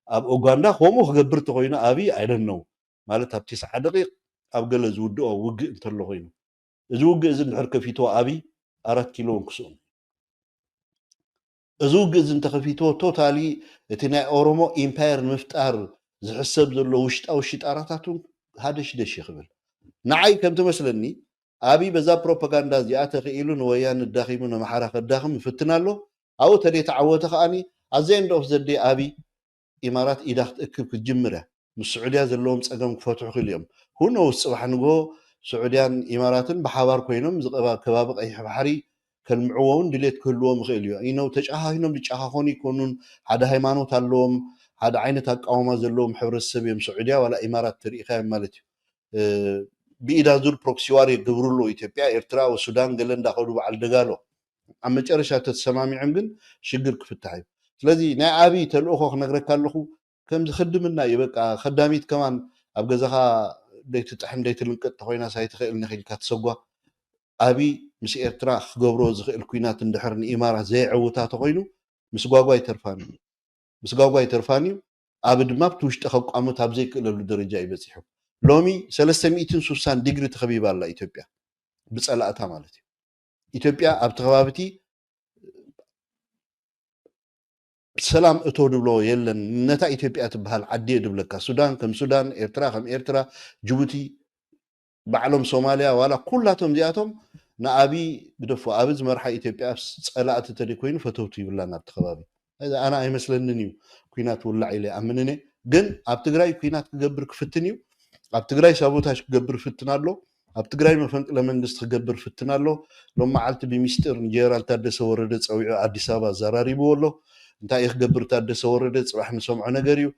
ኣብ ኡጋንዳ ከምኡ ክገብር ተኮይኑ ኣብይ ኣይደነው ማለት ኣብ ቲስዓ ደቂቕ ኣብ ገለ ዝውድኦ ውግእ እንተሎ ኮይኑ እዚ ውግእ እዚ እንድሕር ከፊትዎ ኣብይ ኣራት ኪሎ እውን ክስእኑ እዚ ውግእ እዚ እንተኸፊትዎ ቶታሊ እቲ ናይ ኦሮሞ ኢምፓየር ንምፍጣር ዝሕሰብ ዘሎ ውሽጣዊ ሽጣራታት እውን ሃደሽደሽ ይኽብል። ንዓይ ከም ትመስለኒ ኣብይ በዛ ፕሮፓጋንዳ እዚኣ ተኽኢሉ ንወያነ ኣዳኺሙ ነምሓራ ከዳኽም ይፍትን ኣሎ። ኣብኡ ተደይተዓወተ ከኣኒ ኣዘ ኤንድ ኦፍ ዘደይ ኣብይ ኢማራት ኢዳ ክትእክብ ክትጅምር እያ። ምስ ስዑድያ ዘለዎም ፀገም ክፈትሑ ክኢሉ እዮም። ሁኖውስ ፅባሕ ንግሆ ስዑድያን ኢማራትን ብሓባር ኮይኖም እዚ ከባቢ ቀይሕ ባሕሪ ከልምዕዎ እውን ድሌት ክህልዎም ይኽእል እዩ። ኢነው ተጨኻኺኖም ዝጨኻኾኑ ይኮኑን ሓደ ሃይማኖት ኣለዎም ሓደ ዓይነት ኣቃውማ ዘለዎም ሕብረተሰብ እዮም። ስዑድያ ዋላ ኢማራት ተሪኢኻዮም ማለት እዩ። ብኢዳ ዙር ፕሮክሲ ዋር የገብሩ ኣለዉ። ኢትዮጵያ፣ ኤርትራ፣ ሱዳን ገለ እንዳኸዱ በዓል ደጋሎ ኣብ መጨረሻ ተተሰማሚዖም ግን ሽግር ክፍታሕ እዩ። ስለዚ ናይ ኣብይ ተልእኾ ክነግረካ ኣለኹ ከምዚ ክድምና እዩ። በቃ ከዳሚት ከማን ኣብ ገዛኻ ደይትጥሕን ደይትልንቅጥ ተኮይና ሳይትኽእል ንኽኢልካ ትሰጓ። ኣብይ ምስ ኤርትራ ክገብሮ ዝኽእል ኩናት እንድሕር ንኢማራት ዘየዕውታ ተኮይኑ ምስጓጓ ኣይተርፋን እዩ። ምስጋጓ ኣይተርፋን እዩ። ኣብ ድማ ኣብቲ ውሽጢ ከቋምት ኣብ ዘይክእለሉ ደረጃ እዩ በፂሑ። ሎሚ ሰለስተ ሚእትን ሱሳን ዲግሪ ተኸቢባ ኣላ ኢትዮጵያ ብፀላእታ ማለት እዩ። ኢትዮጵያ ኣብቲ ከባቢ እቲ ሰላም እቶ ድብሎ የለን። ነታ ኢትዮጵያ ትበሃል ዓዲ እየ ድብለካ። ሱዳን ከም ሱዳን፣ ኤርትራ ከም ኤርትራ፣ ጅቡቲ ባዕሎም ሶማልያ ዋላ ኩላቶም እዚኣቶም ንኣብይ ግደፎ። ኣብ ዝመርሓ ኢትዮጵያ ጸላእቲ ተደይ ኮይኑ ፈተውቲ ይብላን ኣብቲ ከባቢ። ኣነ ኣይመስለንን እዩ ኩናት ውላዕ ኢለ ኣምንን እየ። ግን ኣብ ትግራይ ኩናት ክገብር ክፍትን እዩ። ኣብ ትግራይ ሳቦታጅ ክገብር ፍትን ኣሎ። ኣብ ትግራይ መፈንቅለ መንግስቲ ክገብር ፍትን ኣሎ። ሎም መዓልቲ ብሚስጥር ንጀነራል ታደሰ ወረደ ፀዊዑ ኣዲስ ኣበባ ኣዘራሪብዎ ኣሎ። እንታይ እዩ ክገብር ታደሰ ወረደ? ፅባሕ ንሰምዖ ነገር እዩ።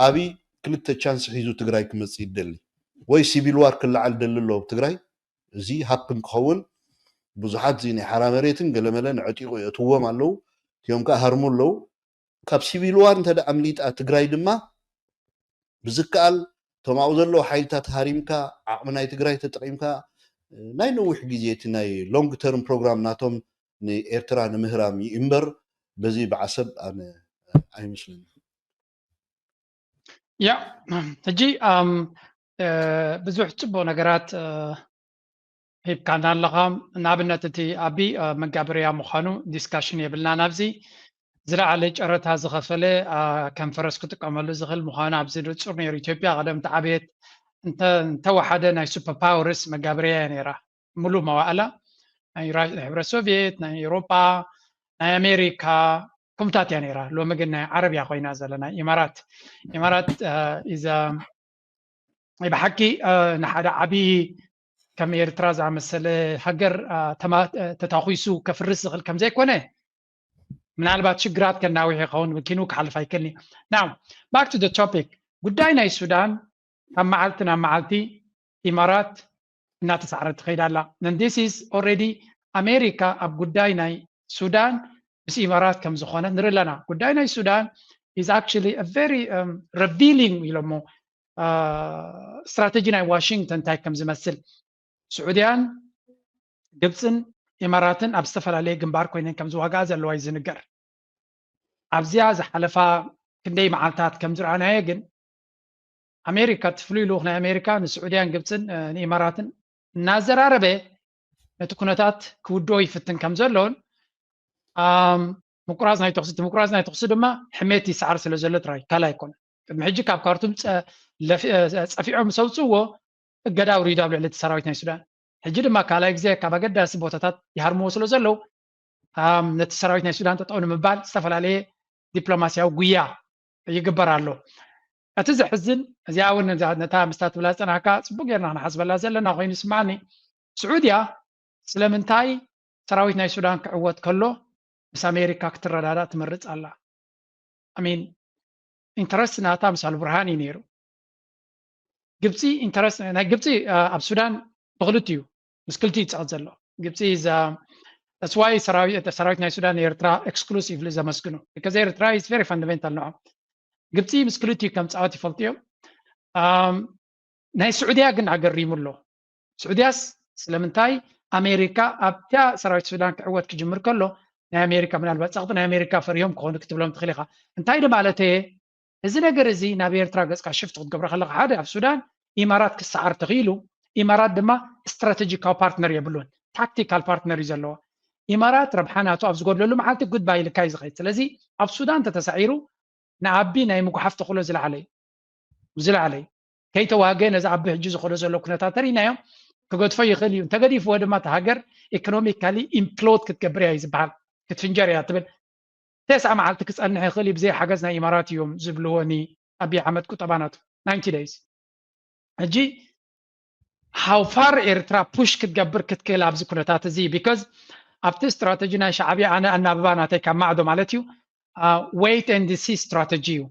ኣብይ ክልተ ቻንስ ሒዙ ትግራይ ክመፅእ ይደሊ። ወይ ሲቪል ዋር ክለዓል ደሊ ኣሎ ኣብ ትግራይ። እዚ ሃፕን ክኸውን ብዙሓት እዚ ናይ ሓራ መሬትን ገለመለን ዕጢቑ የእትዎም ኣለዉ። እቲኦም ከዓ ሃርሙ ኣለዉ። ካብ ሲቪል ዋር እንተ ኣምሊጣ ትግራይ ድማ ብዝከኣል እቶም ኣብኡ ዘለዉ ሓይልታት ሃሪምካ ዓቕሚ ናይ ትግራይ ተጠቒምካ ናይ ነዊሕ ግዜ እቲ ናይ ሎንግ ተርም ፕሮግራም ናቶም ንኤርትራ ንምህራም እዩ እምበር በዚ ብዓሰብ ኣነ ኣይመስለኒ። ያ ሕጂ ብዙሕ ፅቡቅ ነገራት ሂብካና ኣለኻ። ንኣብነት እቲ ኣቢ መጋበርያ ምዃኑ ዲስካሽን የብልና ናብዚ ዝለዓለ ጨረታ ዝኸፈለ ከም ፈረስ ክጥቀመሉ ዝኽእል ምዃኑ ኣብዚ ንፁር ነይሩ። ኢትዮጵያ ቀደም ተዓብየት እንተወሓደ ናይ ሱፐር ፓወርስ መጋበርያ እያ ነይራ። ሙሉእ መዋእላ ናይ ህብረት ሶቪየት፣ ናይ ኤውሮጳ፣ ናይ ኣሜሪካ ከምታት እያ ነይራ። ሎሚ ግን ናይ ዓረብ እያ ኮይና ዘላ፣ ናይ ኢማራት። ኢማራት ኢዛ ናይ ብሓቂ ንሓደ ዓብዪ ከም ኤርትራ ዝኣመሰለ ሃገር ተታኹሱ ከፍርስ ዝኽእል ከምዘይኮነ ምናልባት ሽግራት ከናውሕ ይኸውን፣ ምኪኑ ክሓልፍ ኣይክእልን እዩ። Now back to the topic፣ ጉዳይ ናይ ሱዳን ካብ መዓልቲ ናብ መዓልቲ ኢማራት እናተሳዕረት ትኸይድ ኣላ። And this is already ኣሜሪካ ኣብ ጉዳይ ናይ ሱዳን ምስ ኢማራት ከም ዝኾነ ንርኢ ኣለና። ጉዳይ ናይ ሱዳን is actually a very revealing ኢሎሞ ስትራተጂ ናይ ዋሽንግተን እንታይ ከም ዝመስል። ስዑድያን ግብፅን ኢማራትን ኣብ ዝተፈላለየ ግንባር ኮይነን ከም ዝዋጋኣ ዘለዋ እዩ ዝንገር። ኣብዚኣ ዝሓለፋ ክንደይ መዓልታት ከም ዝረኣናዮ ግን ኣሜሪካ እቲ ፍሉይ ልኡኽ ናይ ኣሜሪካ ንስዑድያን ግብፅን ንኢማራትን እናዘራረበ ነቲ ኩነታት ክውድኦ ይፍትን ከም ዘሎን ምቁራፅ ናይ ተኩሲ ምቁራፅ ናይ ተኩሲ ድማ ሕሜት ይሰዓር ስለ ዘሎ ጥራይ ካልእ ኣይኮነን። ቅድሚ ሕጂ ካብ ካርቱም ፀፊዖም ምስ ኣውፅእዎ እገዳ ኣውሪዱ ኣብ ልዕሊ እቲ ሰራዊት ናይ ሱዳን። ሕጂ ድማ ካልኣይ ግዜ ካብ ኣገዳሲ ቦታታት ይሃርምዎ ስለ ዘለዉ ነቲ ሰራዊት ናይ ሱዳን ጠጠው ንምባል ዝተፈላለየ ዲፕሎማሲያዊ ጉያ ይግበር ኣሎ። እቲ ዘሕዝን እዚኣ እውን ነታ ምስታ ትብላ ዝፀናሕካ ፅቡቅ ጌርና ክንሓስበላ ዘለና ኮይኑ ይስማዓኒ። ስዑድያ ስለምንታይ ሰራዊት ናይ ሱዳን ክዕወት ከሎ ምስ ኣሜሪካ ክትረዳዳእ ትመርፅ ኣላ? I mean interest ናታ ምስ ኣልቡርሃን እዩ ነይሩ። ግብፂ interest ናይ ግብፂ ኣብ ሱዳን ብክልቲኡ ምስ ክልቲኡ ይፃወት ዘሎ። ግብፂ that's why ሰራዊት ናይ ሱዳን ኤርትራ exclusively ዘመስግኑ because ኤርትራ is very fundamental ንዖም። ግብፂ ምስ ክልቲኡ ከም ፃወት ይፈልጡ እዮም። ናይ ስዑድያ ግን ኣገሪሙ ኣሎ። ስዑድያስ ስለምንታይ ኣሜሪካ ኣብታ ሰራዊት ሱዳን ክዕወት ክጅምር ከሎ ናይ ኣሜሪካ ምናልባት ፀቕጢ ናይ ኣሜሪካ ፈሪሆም ክኾኑ ክትብሎም ትኽእል ኢኻ። እንታይ ማለት እየ እዚ ነገር እዚ ናብ ኤርትራ ገፅካ ሽፍት ክትገብሮ ከለካ ሓደ ኣብ ሱዳን ኢማራት ክሰዓር ተኽኢሉ። ኢማራት ድማ ስትራቴጂካዊ ፓርትነር የብሉን፣ ታክቲካል ፓርትነር እዩ ዘለዎ። ኢማራት ረብሓ ናቱ ኣብ ዝጎድለሉ መዓልቲ ጉድባይ ኢልካ እዩ ዝኸይድ። ስለዚ ኣብ ሱዳን ተተሳዒሩ ንኣቢ ናይ ምጉሓፍ ተኽእሎ ዝለዓለ እዩ። ዝለዓለ እዩ። ከይተዋገ ነዚ ኣቢ ሕጂ ዝኸዶ ዘሎ ኩነታት ተሪእናዮ ክገድፎ ይኽእል እዩ። እንተገዲፍዎ ድማ እቲ ሃገር ኢኮኖሚካሊ ኢምፕሎድ ክትገብር እያ እዩ ዝበሃል። ክትፍንጀር እያ ትብል። ተስዓ መዓልቲ ክፀንሕ ይኽእል እዩ ብዘይ ሓገዝ ናይ ኢማራት እዮም ዝብልዎ ኒ ኣቢ ኣሕመድ ቁጠባ ናቱ ናይንቲ ደይስ። ሕጂ how far ኤርትራ ፑሽ ክትገብር ክትክእል ኣብዚ ኩነታት እዚ because ኣብቲ ስትራተጂ ናይ ሻዕብያ ኣነ ኣናብባ ናተይ ካብ ማዕዶ ማለት እዩ wait and see ስትራተጂ እዩ።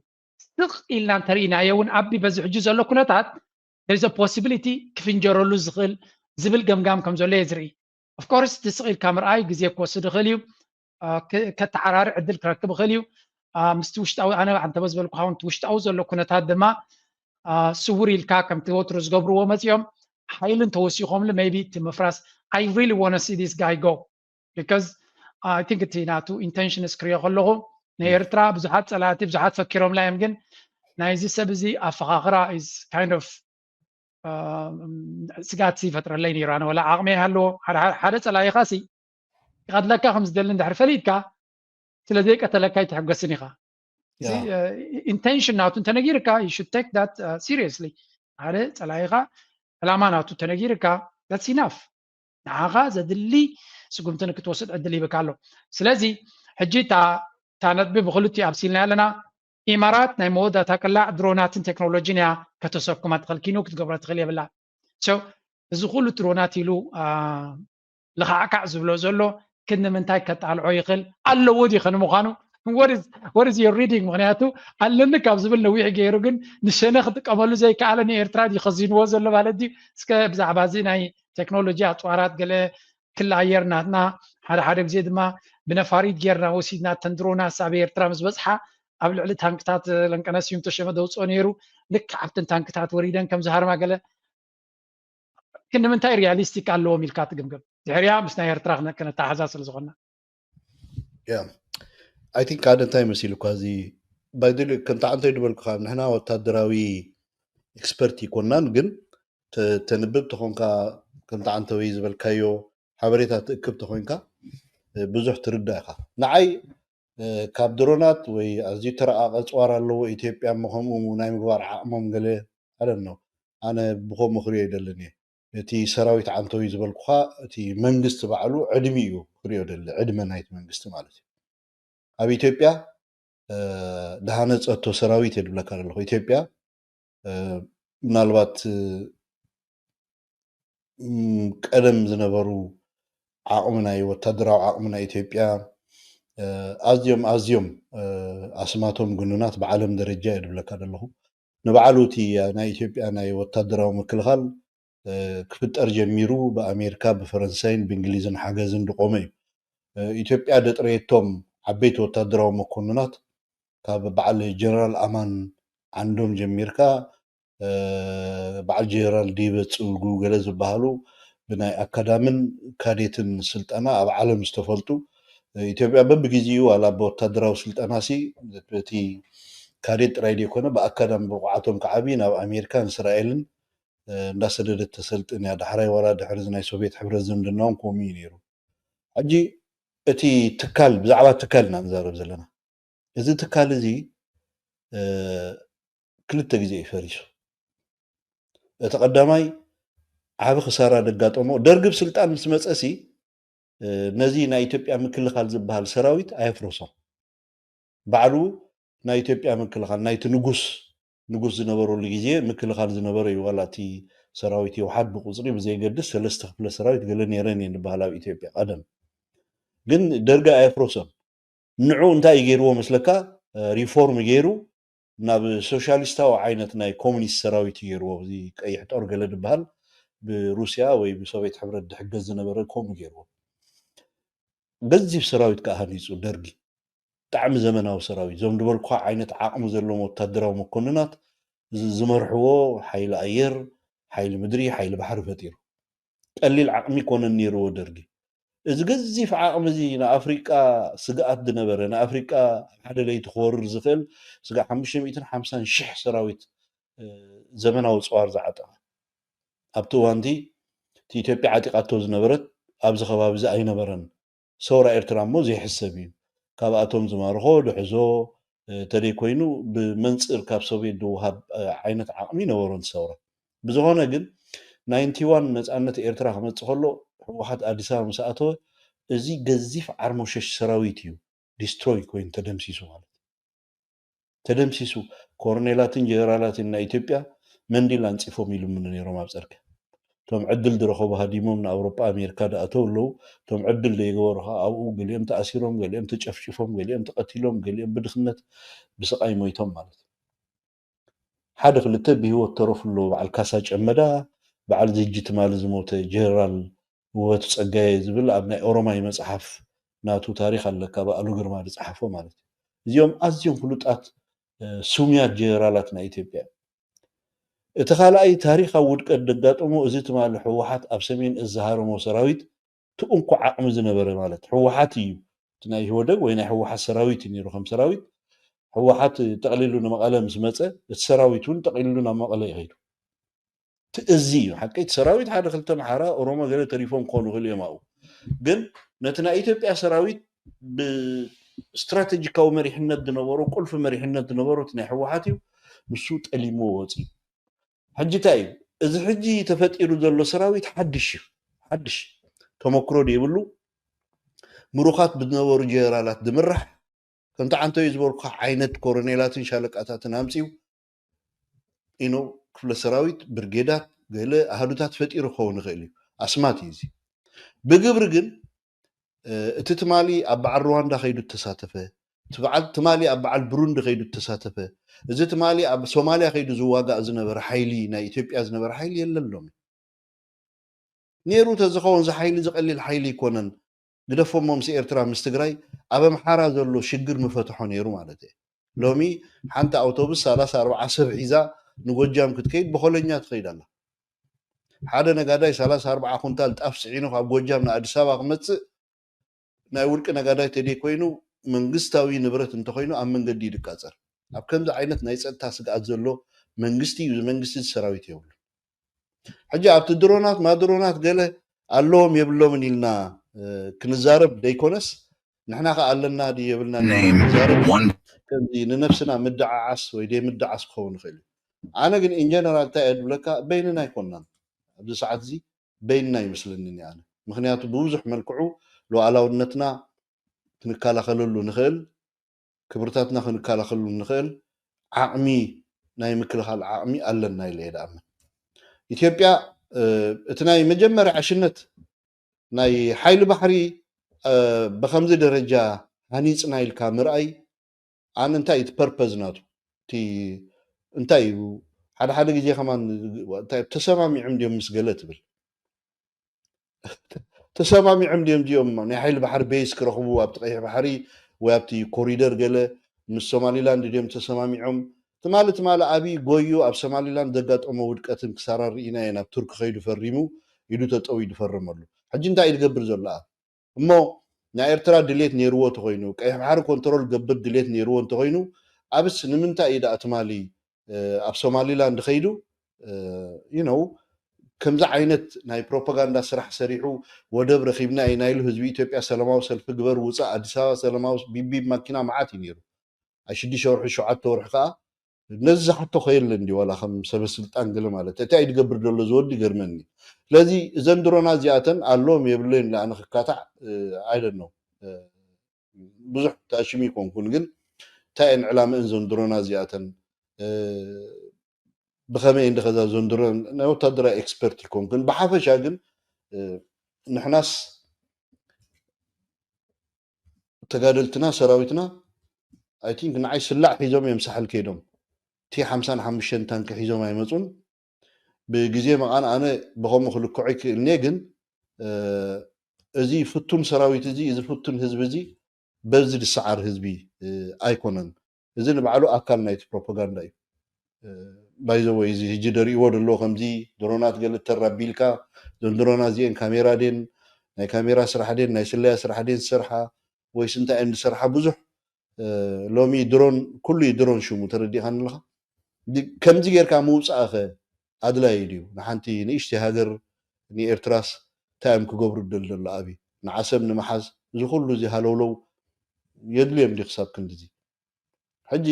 ስቕ ኢልና እንተርኢናዮ እውን ኣቢ በዚ ሕጂ ዘሎ ኩነታት there's a possibility ክፍንጀረሉ ዝኽእል ዝብል ገምጋም ከም ዘሎ እየ ዝርኢ። Of course እቲ ስቕ ኢልካ ምርኣይ ግዜ ክወስድ ይኽእል እዩ። ከተዓራርዕ ዕድል ክረክብ ይኽእል እዩ። ምስቲ ውሽጣዊ ኣነ ኣንተበ ዝበልኩ ውን እቲ ውሽጣዊ ዘሎ ኩነታት ድማ ስውር ኢልካ ከምቲ ወትሩ ዝገብርዎ መፂኦም ሓይልን ተወሲኾምሉ maybe እቲ ምፍራስ I really wanna see this guy go because I think እቲ ናቱ intentions ክሪኦ ከለኹ ንኤርትራ ብዙሓት ፀላእቲ ብዙሓት ፈኪሮምላ እዮም ግን ናይዚ ሰብ እዚ ኣፈኻኽራ is kind of ስጋት ይፈጥረለይ ነይሩ። ኣነ ወላ ዓቕሚ ይሃለዎ ሓደ ፀላኢኻ ሲ ይቐትለካ ከም ዝደሊ እንድሕር ፈሊጥካ ስለ ዘይቀተለካ ኣይትሕጎስን ኢኻ። ኢንቴንሽን ናቱ እንተነጊርካ you should take that seriously። ሓደ ፀላኢኻ ዕላማ ናቱ እንተነጊርካ that's enough። ንዓኻ ዘድሊ ስጉምቲ ንክትወስድ ዕድል ይብካ ኣሎ። ስለዚ ሕጂ እታ ነጥቢ ብክልቲኡ ኣብሲልና ኣለና። ኢማራት ናይ መወዳእታ ቅላዕ ድሮናትን ቴክኖሎጂን እያ ከተሰኩማ ትኽእል። ኪኖ ክትገብሮ ትኽእል የብላ። So እዚ ኩሉ ድሮናት ኢሉ ልኻዕካዕ ዝብሎ ዘሎ ክንዲ ምንታይ ከጣልዖ ይኽእል ኣለዎ ድዩ? ከንምዃኑ what is your reading? ምኽንያቱ ኣለኒ ካብ ዝብል ነዊሕ ገይሩ፣ ግን ንሸነ ክጥቀመሉ ዘይከኣለ ንኤርትራ ድዩ ከዚንዎ ዘሎ ማለት ድዩ? እስከ ብዛዕባ እዚ ናይ ቴክኖሎጂ ኣፅዋራት ገለ ክሊ ኣየር ናትና ሓደ ሓደ ግዜ ድማ ብነፋሪት ጌርና ወሲድና ተን ድሮናት ኣብ ኤርትራ ምስ በፅሓ ኣብ ልዕሊ ታንክታት ለንቀነ ስዩም ተሸመ ደውፅኦ ነይሩ። ልክዕ ኣብተን ታንክታት ወሪደን ከም ዝሃርማ ገለ ክንዲ ምንታይ ሪያሊስቲክ ኣለዎም ኢልካ ትግምግም? ድሕሪያ ምስ ናይ ኤርትራ ክነ- ክነተሓዛ ስለ ዝኾንና። Yeah. I think ሓደ እንታይ መሲሉካ እዚ ባይደል ከምታ ዓንተይ ዝበልኩኻ ንሕና ወታደራዊ ኤክስፐርት ይኮናን፣ ግን ተ- ተንብብ ተኾንካ ከምታ ዓንተወይ ዝበልካዮ ሓበሬታ ትእክብ ተኾይንካ ብዙሕ ትርዳእ ኢኻ። ንዓይ ካብ ድሮናት ወይ ኣዝዩ ተረቃቀ ኣፅዋር ኣለዎ ኢትዮጵያ እሞ ከምኡ ናይ ምግባር ዓቕሞም ገለ ኣለኖ ኣነ ብኸምኡ ክሪኦ ይደልን እየ። እቲ ሰራዊት ዓንተዊ ዝበልኩኻ እቲ መንግስቲ ባዕሉ ዕድሚ እዩ ክሪኦ ደሊ ዕድመ ናይቲ መንግስቲ ማለት እዩ። ኣብ ኢትዮጵያ ድሃነፀቶ ሰራዊት የድብለካ ዘለኹ። ኢትዮጵያ ምናልባት ቀደም ዝነበሩ ዓቕሚ ናይ ወታደራዊ ዓቕሚ ናይ ኢትዮጵያ ኣዝዮም ኣዝዮም ኣስማቶም ግኑናት ብዓለም ደረጃ የድብለካ ዘለኹ። ንባዕሉ እቲ ናይ ኢትዮጵያ ናይ ወታደራዊ ምክልኻል ክፍጠር ጀሚሩ ብኣሜሪካ ብፈረንሳይን ብእንግሊዝን ሓገዝን ዝቆመ እዩ። ኢትዮጵያ ደጥረየቶም ዓበይቲ ወታደራዊ መኮንናት ካብ በዓል ጀነራል ኣማን ዓንዶም ጀሚርካ በዓል ጀነራል ዲበ ፅልጉ ገለ ዝበሃሉ ብናይ ኣካዳምን ካዴትን ስልጠና ኣብ ዓለም ዝተፈልጡ ኢትዮጵያ በብግዜኡ ዋላ ብወታደራዊ ስልጠና ሲ እቲ ካዴት ጥራይ ዘይኮነ ብኣካዳሚ ብቕዓቶም ክዓብይ ናብ ኣሜሪካን እስራኤልን እንዳሰደደት ተሰልጥን እያ። ዳሕራይ ዋላ ድሕሪ ናይ ሶቪየት ሕብረት ዝምድናውን ከምኡ እዩ ነይሩ። ሕጂ እቲ ትካል ብዛዕባ ትካል ኢና ንዛረብ ዘለና። እዚ ትካል እዚ ክልተ ግዜ እዩ ፈሪሱ። እቲ ቀዳማይ ዓቢ ክሳራ ደጋጠሞ ደርግ ብስልጣን ምስ መፀሲ ነዚ ናይ ኢትዮጵያ ምክልኻል ዝበሃል ሰራዊት ኣየፍረሶም። ባዕሉ ናይ ኢትዮጵያ ምክልኻል ናይቲ ንጉስ ንጉስ ዝነበረሉ ግዜ ምክልኻል ዝነበረ እዩ። ዋላ እቲ ሰራዊት የውሓድ ብቁፅሪ ብዘይገድስ ሰለስተ ክፍለ ሰራዊት ገለ ነይረን እየን ዝበሃል ኣብ ኢትዮጵያ ቀደም። ግን ደርጊ ኣየፍረሶም። ንዑ እንታይ እዩ ገይርዎ መስለካ? ሪፎርም ገይሩ ናብ ሶሻሊስታዊ ዓይነት ናይ ኮሙኒስት ሰራዊት እዩ ገይርዎ። እዚ ቀይሕ ጦር ገለ ዝበሃል ብሩስያ ወይ ብሶቪየት ሕብረት ዝሕገዝ ዝነበረ ከምኡ ገይርዎ። ገዚፍ ሰራዊት ከዓ ሃኒፁ ደርጊ። ብጣዕሚ ዘመናዊ ሰራዊት። እዞም ዝበልኩኻ ዓይነት ዓቕሚ ዘለዎም ወታደራዊ መኮንናት ዝመርሕዎ ሓይሊ ኣየር፣ ሓይሊ ምድሪ፣ ሓይሊ ባሕሪ ፈጢሩ። ቀሊል ዓቕሚ ኮነን ነይርዎ ደርጊ። እዚ ገዚፍ ዓቕሚ እዚ ንኣፍሪቃ ስግኣት ዝነበረ፣ ንኣፍሪቃ ኣብ ሓደ ለይቲ ክወርር ዝኽእል ስጋዕ ሓሙሽተ ሚእትን ሓምሳን ሽሕ ሰራዊት ዘመናዊ ፀዋር ዝዓጠቐ። ኣብቲ እዋንቲ እቲ ኢትዮጵያ ዓጢቓቶ ዝነበረት ኣብዚ ከባቢ እዚ ኣይነበረን። ሰውራ ኤርትራ እሞ ዘይሕሰብ እዩ። ካብኣቶም ዝማርኾ ዝሕዞ ተደይኮይኑ ብመንፅር ካብ ሶቪየት ዝወሃብ ዓይነት ዓቕሚ ነበሮን ሰውራ። ብዝኾነ ግን ናይንቲ ዋን ነፃነት ኤርትራ ክመፅእ ከሎ ህወሓት ኣዲስ ኣበባ ምስ ኣተወ እዚ ገዚፍ ዓርሞሸሽ ሰራዊት እዩ ዲስትሮይ ኮይኑ ተደምሲሱ ማለት እዩ። ተደምሲሱ። ኮርኔላትን ጀነራላትን ናይ ኢትዮጵያ መንዲል ኣንፂፎም ይልምኑ ነይሮም ኣብ ፅርግያ። እቶም ዕድል ዝረኸቡ ሃዲሞም ንኣውሮጳ ኣሜሪካ ዝኣተው ኣለዉ። እቶም ዕድል ዘይገበሩ ከዓ ኣብኡ ገሊኦም ተኣሲሮም፣ ገሊኦም ተጨፍጭፎም፣ ገሊኦም ተቐቲሎም፣ ገሊኦም ብድኽነት ብስቓይ ሞይቶም ማለት እዩ። ሓደ ክልተ ብህይወት ተረፉ ኣለዉ። በዓል ካሳ ጨመዳ፣ በዓል ዝጂ ትማሊ ዝሞተ ጀነራል ውበቱ ጸጋየ ዝብል ኣብ ናይ ኦሮማይ መጽሓፍ ናቱ ታሪኽ ኣለካ ብኣሉ ግርማ ዝጸሓፎ ማለት እዩ። እዚኦም ኣዝዮም ፍሉጣት ስሙያት ጀነራላት ናይ ኢትዮጵያ እዮም። እቲ ካልኣይ ታሪኻዊ ውድቀት ዘጋጠሞ እዚ ትማሊ ህወሓት ኣብ ሰሜን እዝ ዝሃረሞ ሰራዊት እቲ እንኮ ዓቕሚ ዝነበረ ማለት ህወሓት እዩ። እቲ ናይ ኢህወደግ ወይ ናይ ህወሓት ሰራዊት እዩ ነይሩ ከም ሰራዊት። ህወሓት ጠቕሊሉ ንመቐለ ምስ መፀ እቲ ሰራዊት እውን ጠቕሊሉ ናብ መቐለ ይኸይዱ። እቲ እዚ እዩ ሓቂ። እቲ ሰራዊት ሓደ ክልተ ኣምሓራ ኦሮሞ ገለ ተሪፎም ክኾኑ ይኽእሉ እዮም ኣብኡ። ግን ነቲ ናይ ኢትዮጵያ ሰራዊት ብስትራቴጂካዊ መሪሕነት ዝነበሮ ቁልፊ መሪሕነት ዝነበሮ እቲ ናይ ህወሓት እዩ። ንሱ ጠሊምዎ ወፂኡ። ሕጂ እንታይ እዩ እዚ ሕጂ ተፈጢሩ ዘሎ ሰራዊት ሓድሽ እዩ። ሓድሽ ተመክሮ ዘይብሉ ምሩኻት ብዝነበሩ ጀነራላት ዝምራሕ ከምቲ ዓንተዩ ዝበልኩ ዓይነት ኮሮኔላትን ሻለቃታትን ኣምፅዩ ኢኖ ክፍለ ሰራዊት፣ ብርጌዳት፣ ገለ ኣሃዱታት ፈጢሩ ክኸውን ይኽእል እዩ። ኣስማት እዩ እዚ። ብግብሪ ግን እቲ ትማሊ ኣብ በዓል ሩዋንዳ ከይዱ እተሳተፈ፣ ትማሊ ኣብ በዓል ብሩንዲ ከይዱ እተሳተፈ፣ እዚ ትማሊ ኣብ ሶማልያ ከይዱ ዝዋጋእ ዝነበረ ሓይሊ፣ ናይ ኢትዮጵያ ዝነበረ ሓይሊ የለን ሎሚ። ነይሩ ተዝኸውን እዚ ሓይሊ እዚ ቀሊል ሓይሊ ኣይኮነን። ግደፎሞ ምስ ኤርትራ ምስ ትግራይ ኣብ ኣምሓራ ዘሎ ሽግር ምፈትሖ ነይሩ ማለት እየ። ሎሚ ሓንቲ ኣውቶቡስ ሰላሳ ኣርባዓ ሰብ ሒዛ ንጎጃም ክትከይድ ብኾለኛ ትኸይድ ኣላ። ሓደ ነጋዳይ ሰላሳ ኣርባዓ ኩንታል ጣፍ ፅዒኑ ካብ ጎጃም ንኣዲስ ኣበባ ክመፅእ ናይ ውልቂ ነጋዳይ ተደይ ኮይኑ መንግስታዊ ንብረት እንተኮይኑ ኣብ መንገዲ እዩ ዝቃፀር። ኣብ ከምዚ ዓይነት ናይ ፀጥታ ስግኣት ዘሎ መንግስቲ እዩ። እዚ መንግስቲ እዚ ሰራዊት የብሉ። ሕጂ ኣብቲ ድሮናት ማድሮናት ገለ ኣለዎም የብሎምን ኢልና ክንዛረብ ደይኮነስ ንሕና ከ ኣለና ድዩ የብልና ንዛረብ ከምዚ ንነብስና ምድዓዓስ ወይ ደይ ምድዓስ ክኸውን ይኽእል እዩ። ኣነ ግን ኢንጀነራል እንታይ እየ ድብለካ በይንና ኣይኮናን ኣብዚ ሰዓት እዚ በይንና ይመስለኒ ኣነ። ምክንያቱ ብብዙሕ መልክዑ ሉዓላውነትና ክንከላኸለሉ ንኽእል፣ ክብርታትና ክንከላኸለሉ ንኽእል ዓቕሚ ናይ ምክልኻል ዓቕሚ ኣለና ኢለ እየ ድኣምን። ኢትዮጵያ እቲ ናይ መጀመርያ ዕሽነት ናይ ሓይሊ ባሕሪ ብከምዚ ደረጃ ሃኒፅና ኢልካ ምርኣይ ኣነ እንታይ እቲ ፐርፐዝ ናቱ እቲ እንታይ እዩ? ሓደ ሓደ ግዜ ከማን እንታይ ተሰማሚዖም ድዮም ምስ ገለ ትብል ተሰማሚዖም ድዮም ድዮም ናይ ሓይሊ ባሕሪ ቤዝ ክረኽቡ ኣብቲ ቀይሕ ባሕሪ ወይ ኣብቲ ኮሪደር ገለ ምስ ሶማሊላንድ ድዮም ተሰማሚዖም? ትማሊ ትማሊ ኣብይ ጎዩ ኣብ ሶማሊላንድ ዘጋጠሞ ውድቀትን ክሳራን ርኢናዮ ናብ ቱርኪ ከይዱ ፈሪሙ ኢዱ ተጠው ኢዱ ፈረመሉ። ሕጂ እንታይ እዩ ዝገብር ዘሎ ኣብ እሞ ናይ ኤርትራ ድሌት ነይርዎ እንተኾይኑ ቀይሕ ባሕሪ ኮንትሮል ገብር ድሌት ነይርዎ እንተኾይኑ ኣብስ ንምንታይ እዩ ደኣ ትማሊ ኣብ ሶማሊላንድ ከይዱ you know ከምዚ ዓይነት ናይ ፕሮፓጋንዳ ስራሕ ሰሪሑ ወደብ ረኺብና ኢና ኢሉ ህዝቢ ኢትዮጵያ ሰላማዊ ሰልፊ ግበር ውፃእ ኣዲስ ኣበባ ሰላማዊ ቢቢብ ማኪና መዓት እዩ ነይሩ ኣብ ሽዱሽተ ወርሒ ሸውዓተ ወርሒ ከዓ ነዚ ዝሓቶ ከየለን ድዩ ዋላ ከም ሰበ ስልጣን ገለ ማለት እንታይ እዩ ዝገብር ዘሎ ዝወዲ ይገርመኒ ስለዚ እዘን ድሮና እዚኣተን ኣለዎም የብለይን ለኣነ ክካታዕ I don't know ብዙሕ ተኣሽሙ ይኮንኩን ግን እንታይ እየን ዕላምእን እዘን ድሮና እዚኣተን ብኸመይ እንዲ ከዛ እዘን ድሮን ናይ ወታደራዊ ኤክስፐርት ይኮንኩን ብሓፈሻ ግን ንሕናስ ተጋደልትና ሰራዊትና I think ንዓይ ስላዕ ሒዞም እዮም ሳሕል ከይዶም ቲ ሓምሳን ሓሙሽተን ታንኪ ሒዞም ኣይመፁን ብግዜ መቓን ኣነ ብኸምኡ ክልክዖ ይክእልኒ ግን እዚ ፍቱን ሰራዊት እዚ እዚ ፍቱን ህዝቢ እዚ በዚ ዝሰዓር ህዝቢ ኣይኮነን እዚ ንባዕሉ ኣካል ናይቲ ፕሮፓጋንዳ እዩ ባይዘወይ እዚ ህጂ ደርእዎ ደሎ ከምዚ ድሮናት ገለ ተራቢልካ እዞም ድሮና እዚአን ካሜራ ደን ናይ ካሜራ ስራሕ ደን ናይ ስለያ ስራሕ ደን ዝሰርሓ ወይስ እንታይ እየን ዝሰርሓ ብዙሕ ሎሚ ድሮን ኩሉ እዩ ድሮን ሽሙ ተረዲእካ ኣለካ ከምዚ ጌርካ ምውፃእኸ ኣድላይ ድዩ ንሓንቲ ንእሽተይ ሃገር ንኤርትራስ እንታይ እዮም ክገብሩ ደል ዘሎ ኣብይ ንዓሰብ ንምሓዝ እዚ ኩሉ እዚ ሃለውለው የድልዮም ድዩ ክሳብ ክንድዚ ሕጂ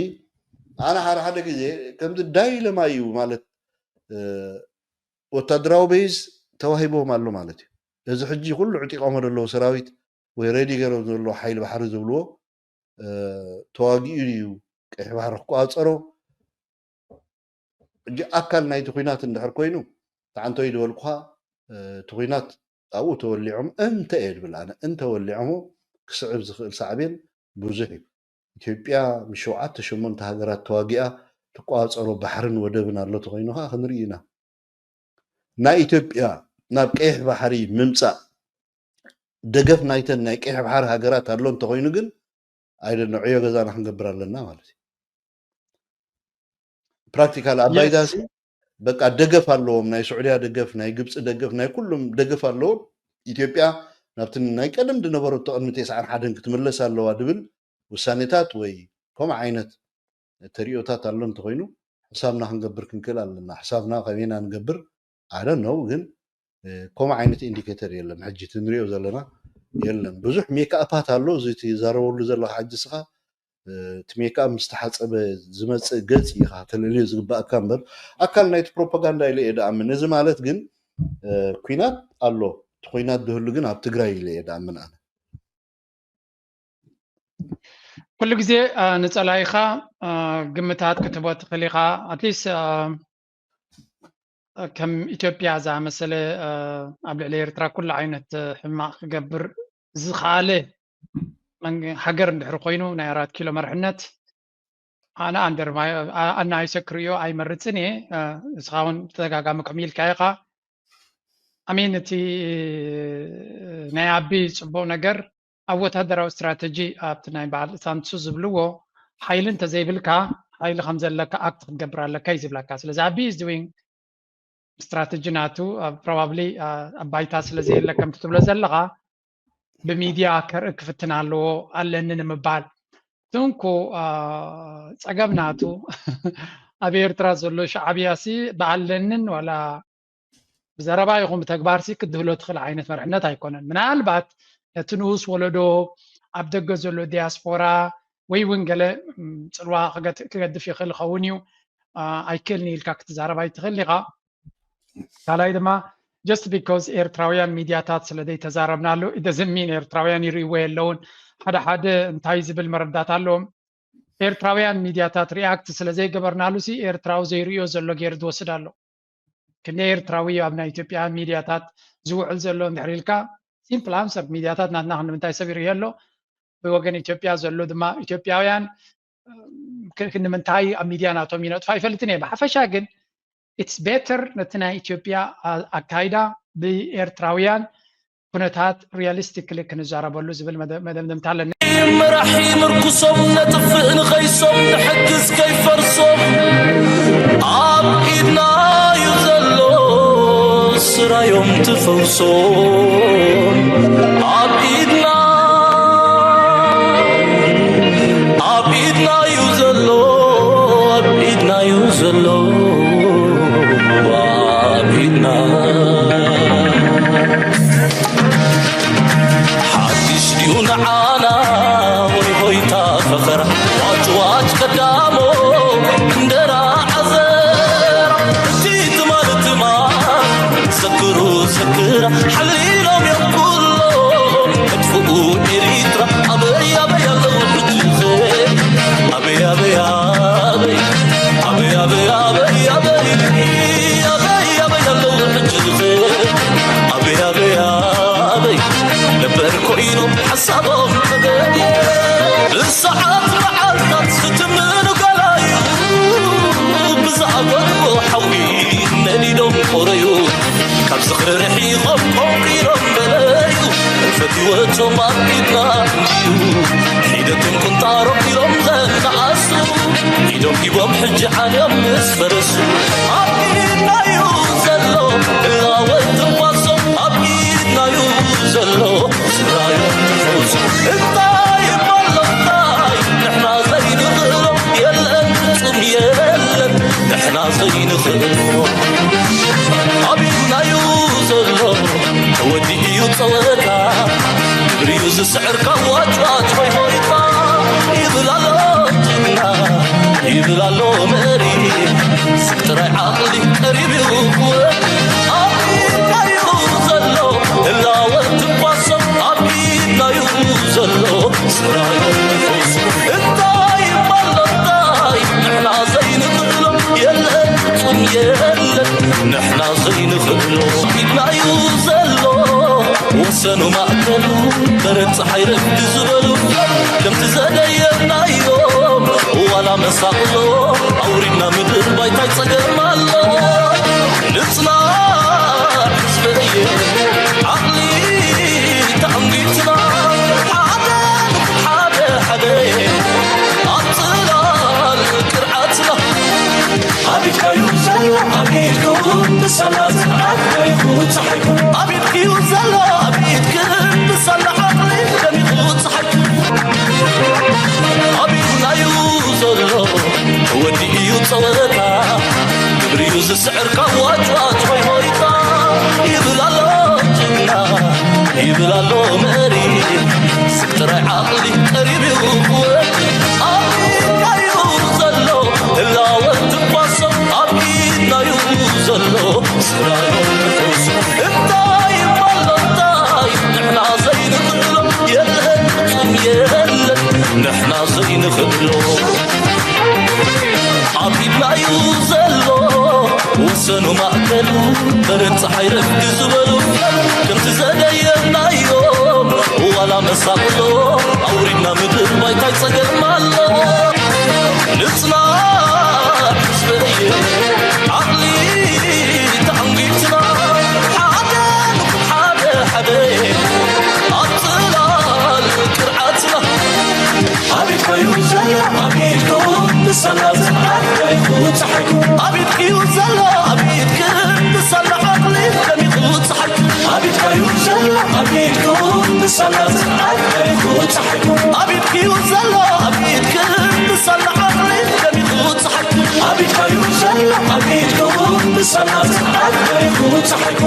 ኣነ ሓደ ሓደ ግዜ ከምዚ ዳይለማ እዩ ማለት ወታደራዊ ቤዝ ተዋሂቦም ኣሎ ማለት እዩ እዚ ሕጂ ኩሉ ዕጢቆሞ ዘለዉ ሰራዊት ወይ ሬዲ ገይሮም ዘሎ ሓይሊ ባሕሪ ዝብልዎ ተዋጊኡ እዩ ቀይሕ ባሕሪ ክቆፃፀሮ ሕጂ ኣካል ናይቲ ኩናት እንድሕር ኮይኑ ተዓንተይ ዝበልኩኻ እቲ ኩናት ኣብኡ ተወሊዖም እንተ እየ ዝብል ኣነ እንተወሊዖሞ ክስዕብ ዝኽእል ሳዕቤን ብዙሕ እዩ ኢትዮጵያ ምስ ሸውዓተ ሸሞንተ ሃገራት ተዋጊኣ ትቆፃፀሮ ባሕርን ወደብን ኣሎ ተኮይኑ ከዓ ክንርኢ ኢና ናይ ኢትዮጵያ ናብ ቀይሕ ባሕሪ ምምፃእ ደገፍ ናይተን ናይ ቀይሕ ባሕሪ ሃገራት ኣሎ እንተኮይኑ ግን ኣይደነ ዕዮ ገዛና ክንገብር ኣለና ማለት እዩ ፕራክቲካል ኣባይታሲ በቃ ደገፍ ኣለዎም ናይ ስዑድያ ደገፍ ናይ ግብፂ ደገፍ ናይ ኩሎም ደገፍ ኣለዎም ኢትዮጵያ ናብቲ ናይ ቀደም ዝነበረቶ ቅድሚ ተስዓን ሓደን ክትምለስ ኣለዋ ድብል ውሳኔታት ወይ ከምኡ ዓይነት ተሪኦታት ኣሎ እንተኮይኑ ሕሳብና ክንገብር ክንክእል ኣለና ሕሳብና ከመይና ንገብር ኣደ ነው ግን ከምኡ ዓይነት ኢንዲኬተር የለን ሕጂ ትንሪኦ ዘለና የለን ብዙሕ ሜካኣፓት ኣሎ እዚ ትዛረበሉ ዘለካ ሕጂ ስኻ እቲ ሜካኣፕ ምስ ተሓፀበ ዝመፅእ ገፅ ኢኻ ተለልዮ ዝግባእካ እምበር ኣካል ናይቲ ፕሮፓጋንዳ ኢለ እየ ደኣምን እዚ ማለት ግን ኩናት ኣሎ እቲ ኩናት ዝህሉ ግን ኣብ ትግራይ ኢለ እየ ደኣምን ኣነ ኩሉ ግዜ ንጸላኢኻ ግምታት ክትህቦ ትኽእል ኢኻ። ኣትሊስት ከም ኢትዮጵያ ዝኣመሰለ ኣብ ልዕሊ ኤርትራ ኩሉ ዓይነት ሕማቕ ክገብር ዝኸኣለ ሃገር እንድሕር ኮይኑ ናይ ኣራት ኪሎ መርሕነት ኣነ ኣንደር ኣነ ኣይሰክርዮ ኣይመርፅን እየ። እስኻ እውን ብተደጋጋሚ ከምኡ ኢልካ ኢኻ። ኣሜን እቲ ናይ ኣቢ ፅቡቕ ነገር ኣብ ወታደራዊ ስትራተጂ ኣብቲ ናይ በዓል ሳንሱ ዝብልዎ ሓይሊ እንተዘይብልካ ሓይሊ ከም ዘለካ ኣክት ክትገብር ኣለካ እዩ ዝብለካ። ስለዚ ኣቢ is doing ስትራተጂ ናቱ ፕሮባብሊ ኣብ ባይታ ስለ ዘየለ ከምቲ ትብሎ ዘለኻ ብሚድያ ከርኢ ክፍትን ኣለዎ ኣለኒ ንምባል ትንኩ ጸገም ናቱ ኣብ ኤርትራ ዘሎ ሻዕብያ ሲ ብኣለንን ዋላ ብዘረባ ይኹን ብተግባር ሲ ክትድህሎ ትኽእል ዓይነት መርሕነት ኣይኮነን። ምናልባት ነቲ ንኡስ ወለዶ ኣብ ደገ ዘሎ ዲያስፖራ ወይ እውን ገለ ጽልዋ ክገድፍ ይኽእል ይኸውን እዩ። ኣይክእልን ኢልካ ክትዛረብ ኣይትኽእል ኢኻ። ካልኣይ ድማ just because ኤርትራውያን ሚድያታት ስለ ዘይተዛረብናሉ it doesn't mean ኤርትራውያን ይርእይዎ የለውን። ሓደ ሓደ እንታይ ዝብል መረዳት ኣለዎም። ኤርትራውያን ሚድያታት ሪኣክት ስለ ዘይገበርናሉ ሲ ኤርትራዊ ዘይርእዮ ዘሎ ገይሩ ዝወስድ ኣሎ። ክንደይ ኤርትራዊ ኣብ ናይ ኢትዮጵያ ሚድያታት ዝውዕል ዘሎ እንድሕር ኢልካ ሲምፕል ኣንሰር ሚድያታት ናትና ክንምንታይ ሰብ ይርእዮ ኣሎ። ብወገን ኢትዮጵያ ዘሎ ድማ ኢትዮጵያውያን ክንምንታይ ኣብ ሚድያ ናቶም ይነጥፉ ኣይፈልጥን እየ። ብሓፈሻ ግን it's better ነቲ ናይ ኢትዮጵያ ኣካይዳ ብኤርትራውያን ኩነታት ሪያሊስቲክሊ ክንዛረበሉ ዝብል መደምደምታ ኣለኒ። መራሒ ምርኩሶም ነጥፍእ ንኸይሶም ንሕግዝ ከይፈርሶም ኣብ ኢድና እዩ ዘሎ ስራዮም ትፈውሶም ኣብ ኢድና ኣብ ኢድና እዩ ዘሎ ኣብ ኢድና እዩ ዘሎ ኣብ ኢድና ሓድሽ ድዩ ንዓና ወይ ሆይታ ፈኸራ ዋጭ ዋጭ ቀዳሞ እንደራ ዓዘራ እቲ ትማል ትማል ዘክሩ ዘክራ ሓሊሎም እዮም ኩሎም መጥፍኡ ኤሪትራ ኣበይ ኣበይ ኣለዉ ሕጂ ኣበይ ኣበይ ኣበይ ኣበይ ኣበይ ኣበይ ኣበይ ኣበይ ኣበይ ኣለዉ ሕጂ ኣበይ ኣበይ ኣበይ ነበር ኮይኖም ሓሳቦም ተገድየ ብሰዓት መዓልታት ዝትምኑ ገላዩ ብዝኣገድዎ ሓዊ ነዲዶም ቆረዩ ካብ ዝኽሪ ርሒቖም ቆንቂሮም በለዩ ፈትወቶም ኣብ ኢድና እንድዩ ሒደቶም ቁንጣሮም ኢሎም ዘነኣሱ ኢዶም ሂቦም ሕጂ ዓንዮም ምስ ፈረሱ ኣብ ኢድናዩ ዘሎ እላወት ትንፋሶም ኣብ ኢድናዩ ዘሎ ስራዮም ትፈውሶም እንታይ እሞ ኣሎ እንታይ ንሕና ዘይንኽእሎ የለን ፍጹም የለን ንሕና ዘይንኽእሎ ኣብ ኢድናዩ ዘሎ ተወዲኡ እዩ ጸወታ ግብሪዩ ዝስዕር ካብ ዋጭዋጭ ሆይ ሆይታ ይብል ኣሎ ጅግና ይብል ኣሎ መሪ ስብ ጥራይ ዓቕሊ ቀሪብ እዩ ክወድ ኣብ ኢድናዩ ዘሎ ህላወት ትኳሶም ኣብ ኢድናዩ ዘሎ ስራዮ ትፈውሶም እንታይ እሞ ኣሎ እንታይ ንሕና ዘይንኽእሎ የለን ፍጹም የለን ንሕና ዘይንኽእሎ ኢድናዩ ዘሎ ወሰኑ ማእከሉ በረድ ፀሓይ ረፍዲ ዝበሉ ከምቲ ዘደየናዮም ዋላ መሳቕሎ ኣውሪድና ምድር ባይታይ ፀገም ኣሎ ንፅናዕ ህዝበየ ዓቕሊ ተኣንጊትና ሓደ ሓደ ሓደ ኣብ ፅላል ቅርዓትና ኣብ ኢድካዩ ዘሎ ኣብ ኢድኩም ብሰላት ኣብ ኢድካዩ ፀሓይኩም ኣብ ኢድክዩ ዘሎ ኣብ ኢድክን ብሰላ ዓቕሊ ደሚቑ ፀሓይኩም ኣብ ኢድናዩ ዘሎ ተወዲኡ እዩ ፀወታ ግብሪዩ ዝስዕር ካብ ዋጭዋጭ ሆይ ሆይታ ይብል ኣሎ ጅግና ይብል ኣሎ መሪ ስብ ጥራይ ዓቕሊ ቀሪብ እዩ ክወድ ኣብ ኢድናዩ ዘሎ ህላወት ትኳሶም ኣብ ኢድናዩ ዘሎ ስራዮም ትፈውሶም እንታይ እሞ ኣሎ እንታይ ንሕና ዘይንኽእሎ የለን ፍጹም የለን ንሕና ሰኑ ማእከሉ በረድ ፀሓይ ረፍቲ ዝበሉ ከምቲ ዘደየናዮም ዋላ መሳቕሎ ኣውሪድና ምድር ባይታይ ፀገም ኣሎ ንፅና ሕዝበየ ዓቕሊ ተዓንጊትና ሓደ ንኹን ሓደ ሓደ ኣብ ፅላል ቅርዓትና ኣቤት ኮይኑ ዘሎ ኣቤት ክውን ንሰላ ዝዓት ኮይኑ ፀሓይኩ ኣቤት ክዩ ዘሎ ኣቤት ክን ንሰላ ዓቕሊ ከሚኹ ፀሓይኩ ኣቤት ኮይኑ ዘሎ ኣቤት ክውን ንሰላ ዝዓት ኮይኑ ፀሓይኩ ኣቤት ክዩ ዘሎ ኣቤት ክን ንሰላ ዓቕሊ ከሚኹ ፀሓይኩ ኣቤት ኮይኑ ዘሎ ኣቤት ክውን ንሰላ ዝዓት ኮይኑ ፀሓይኩ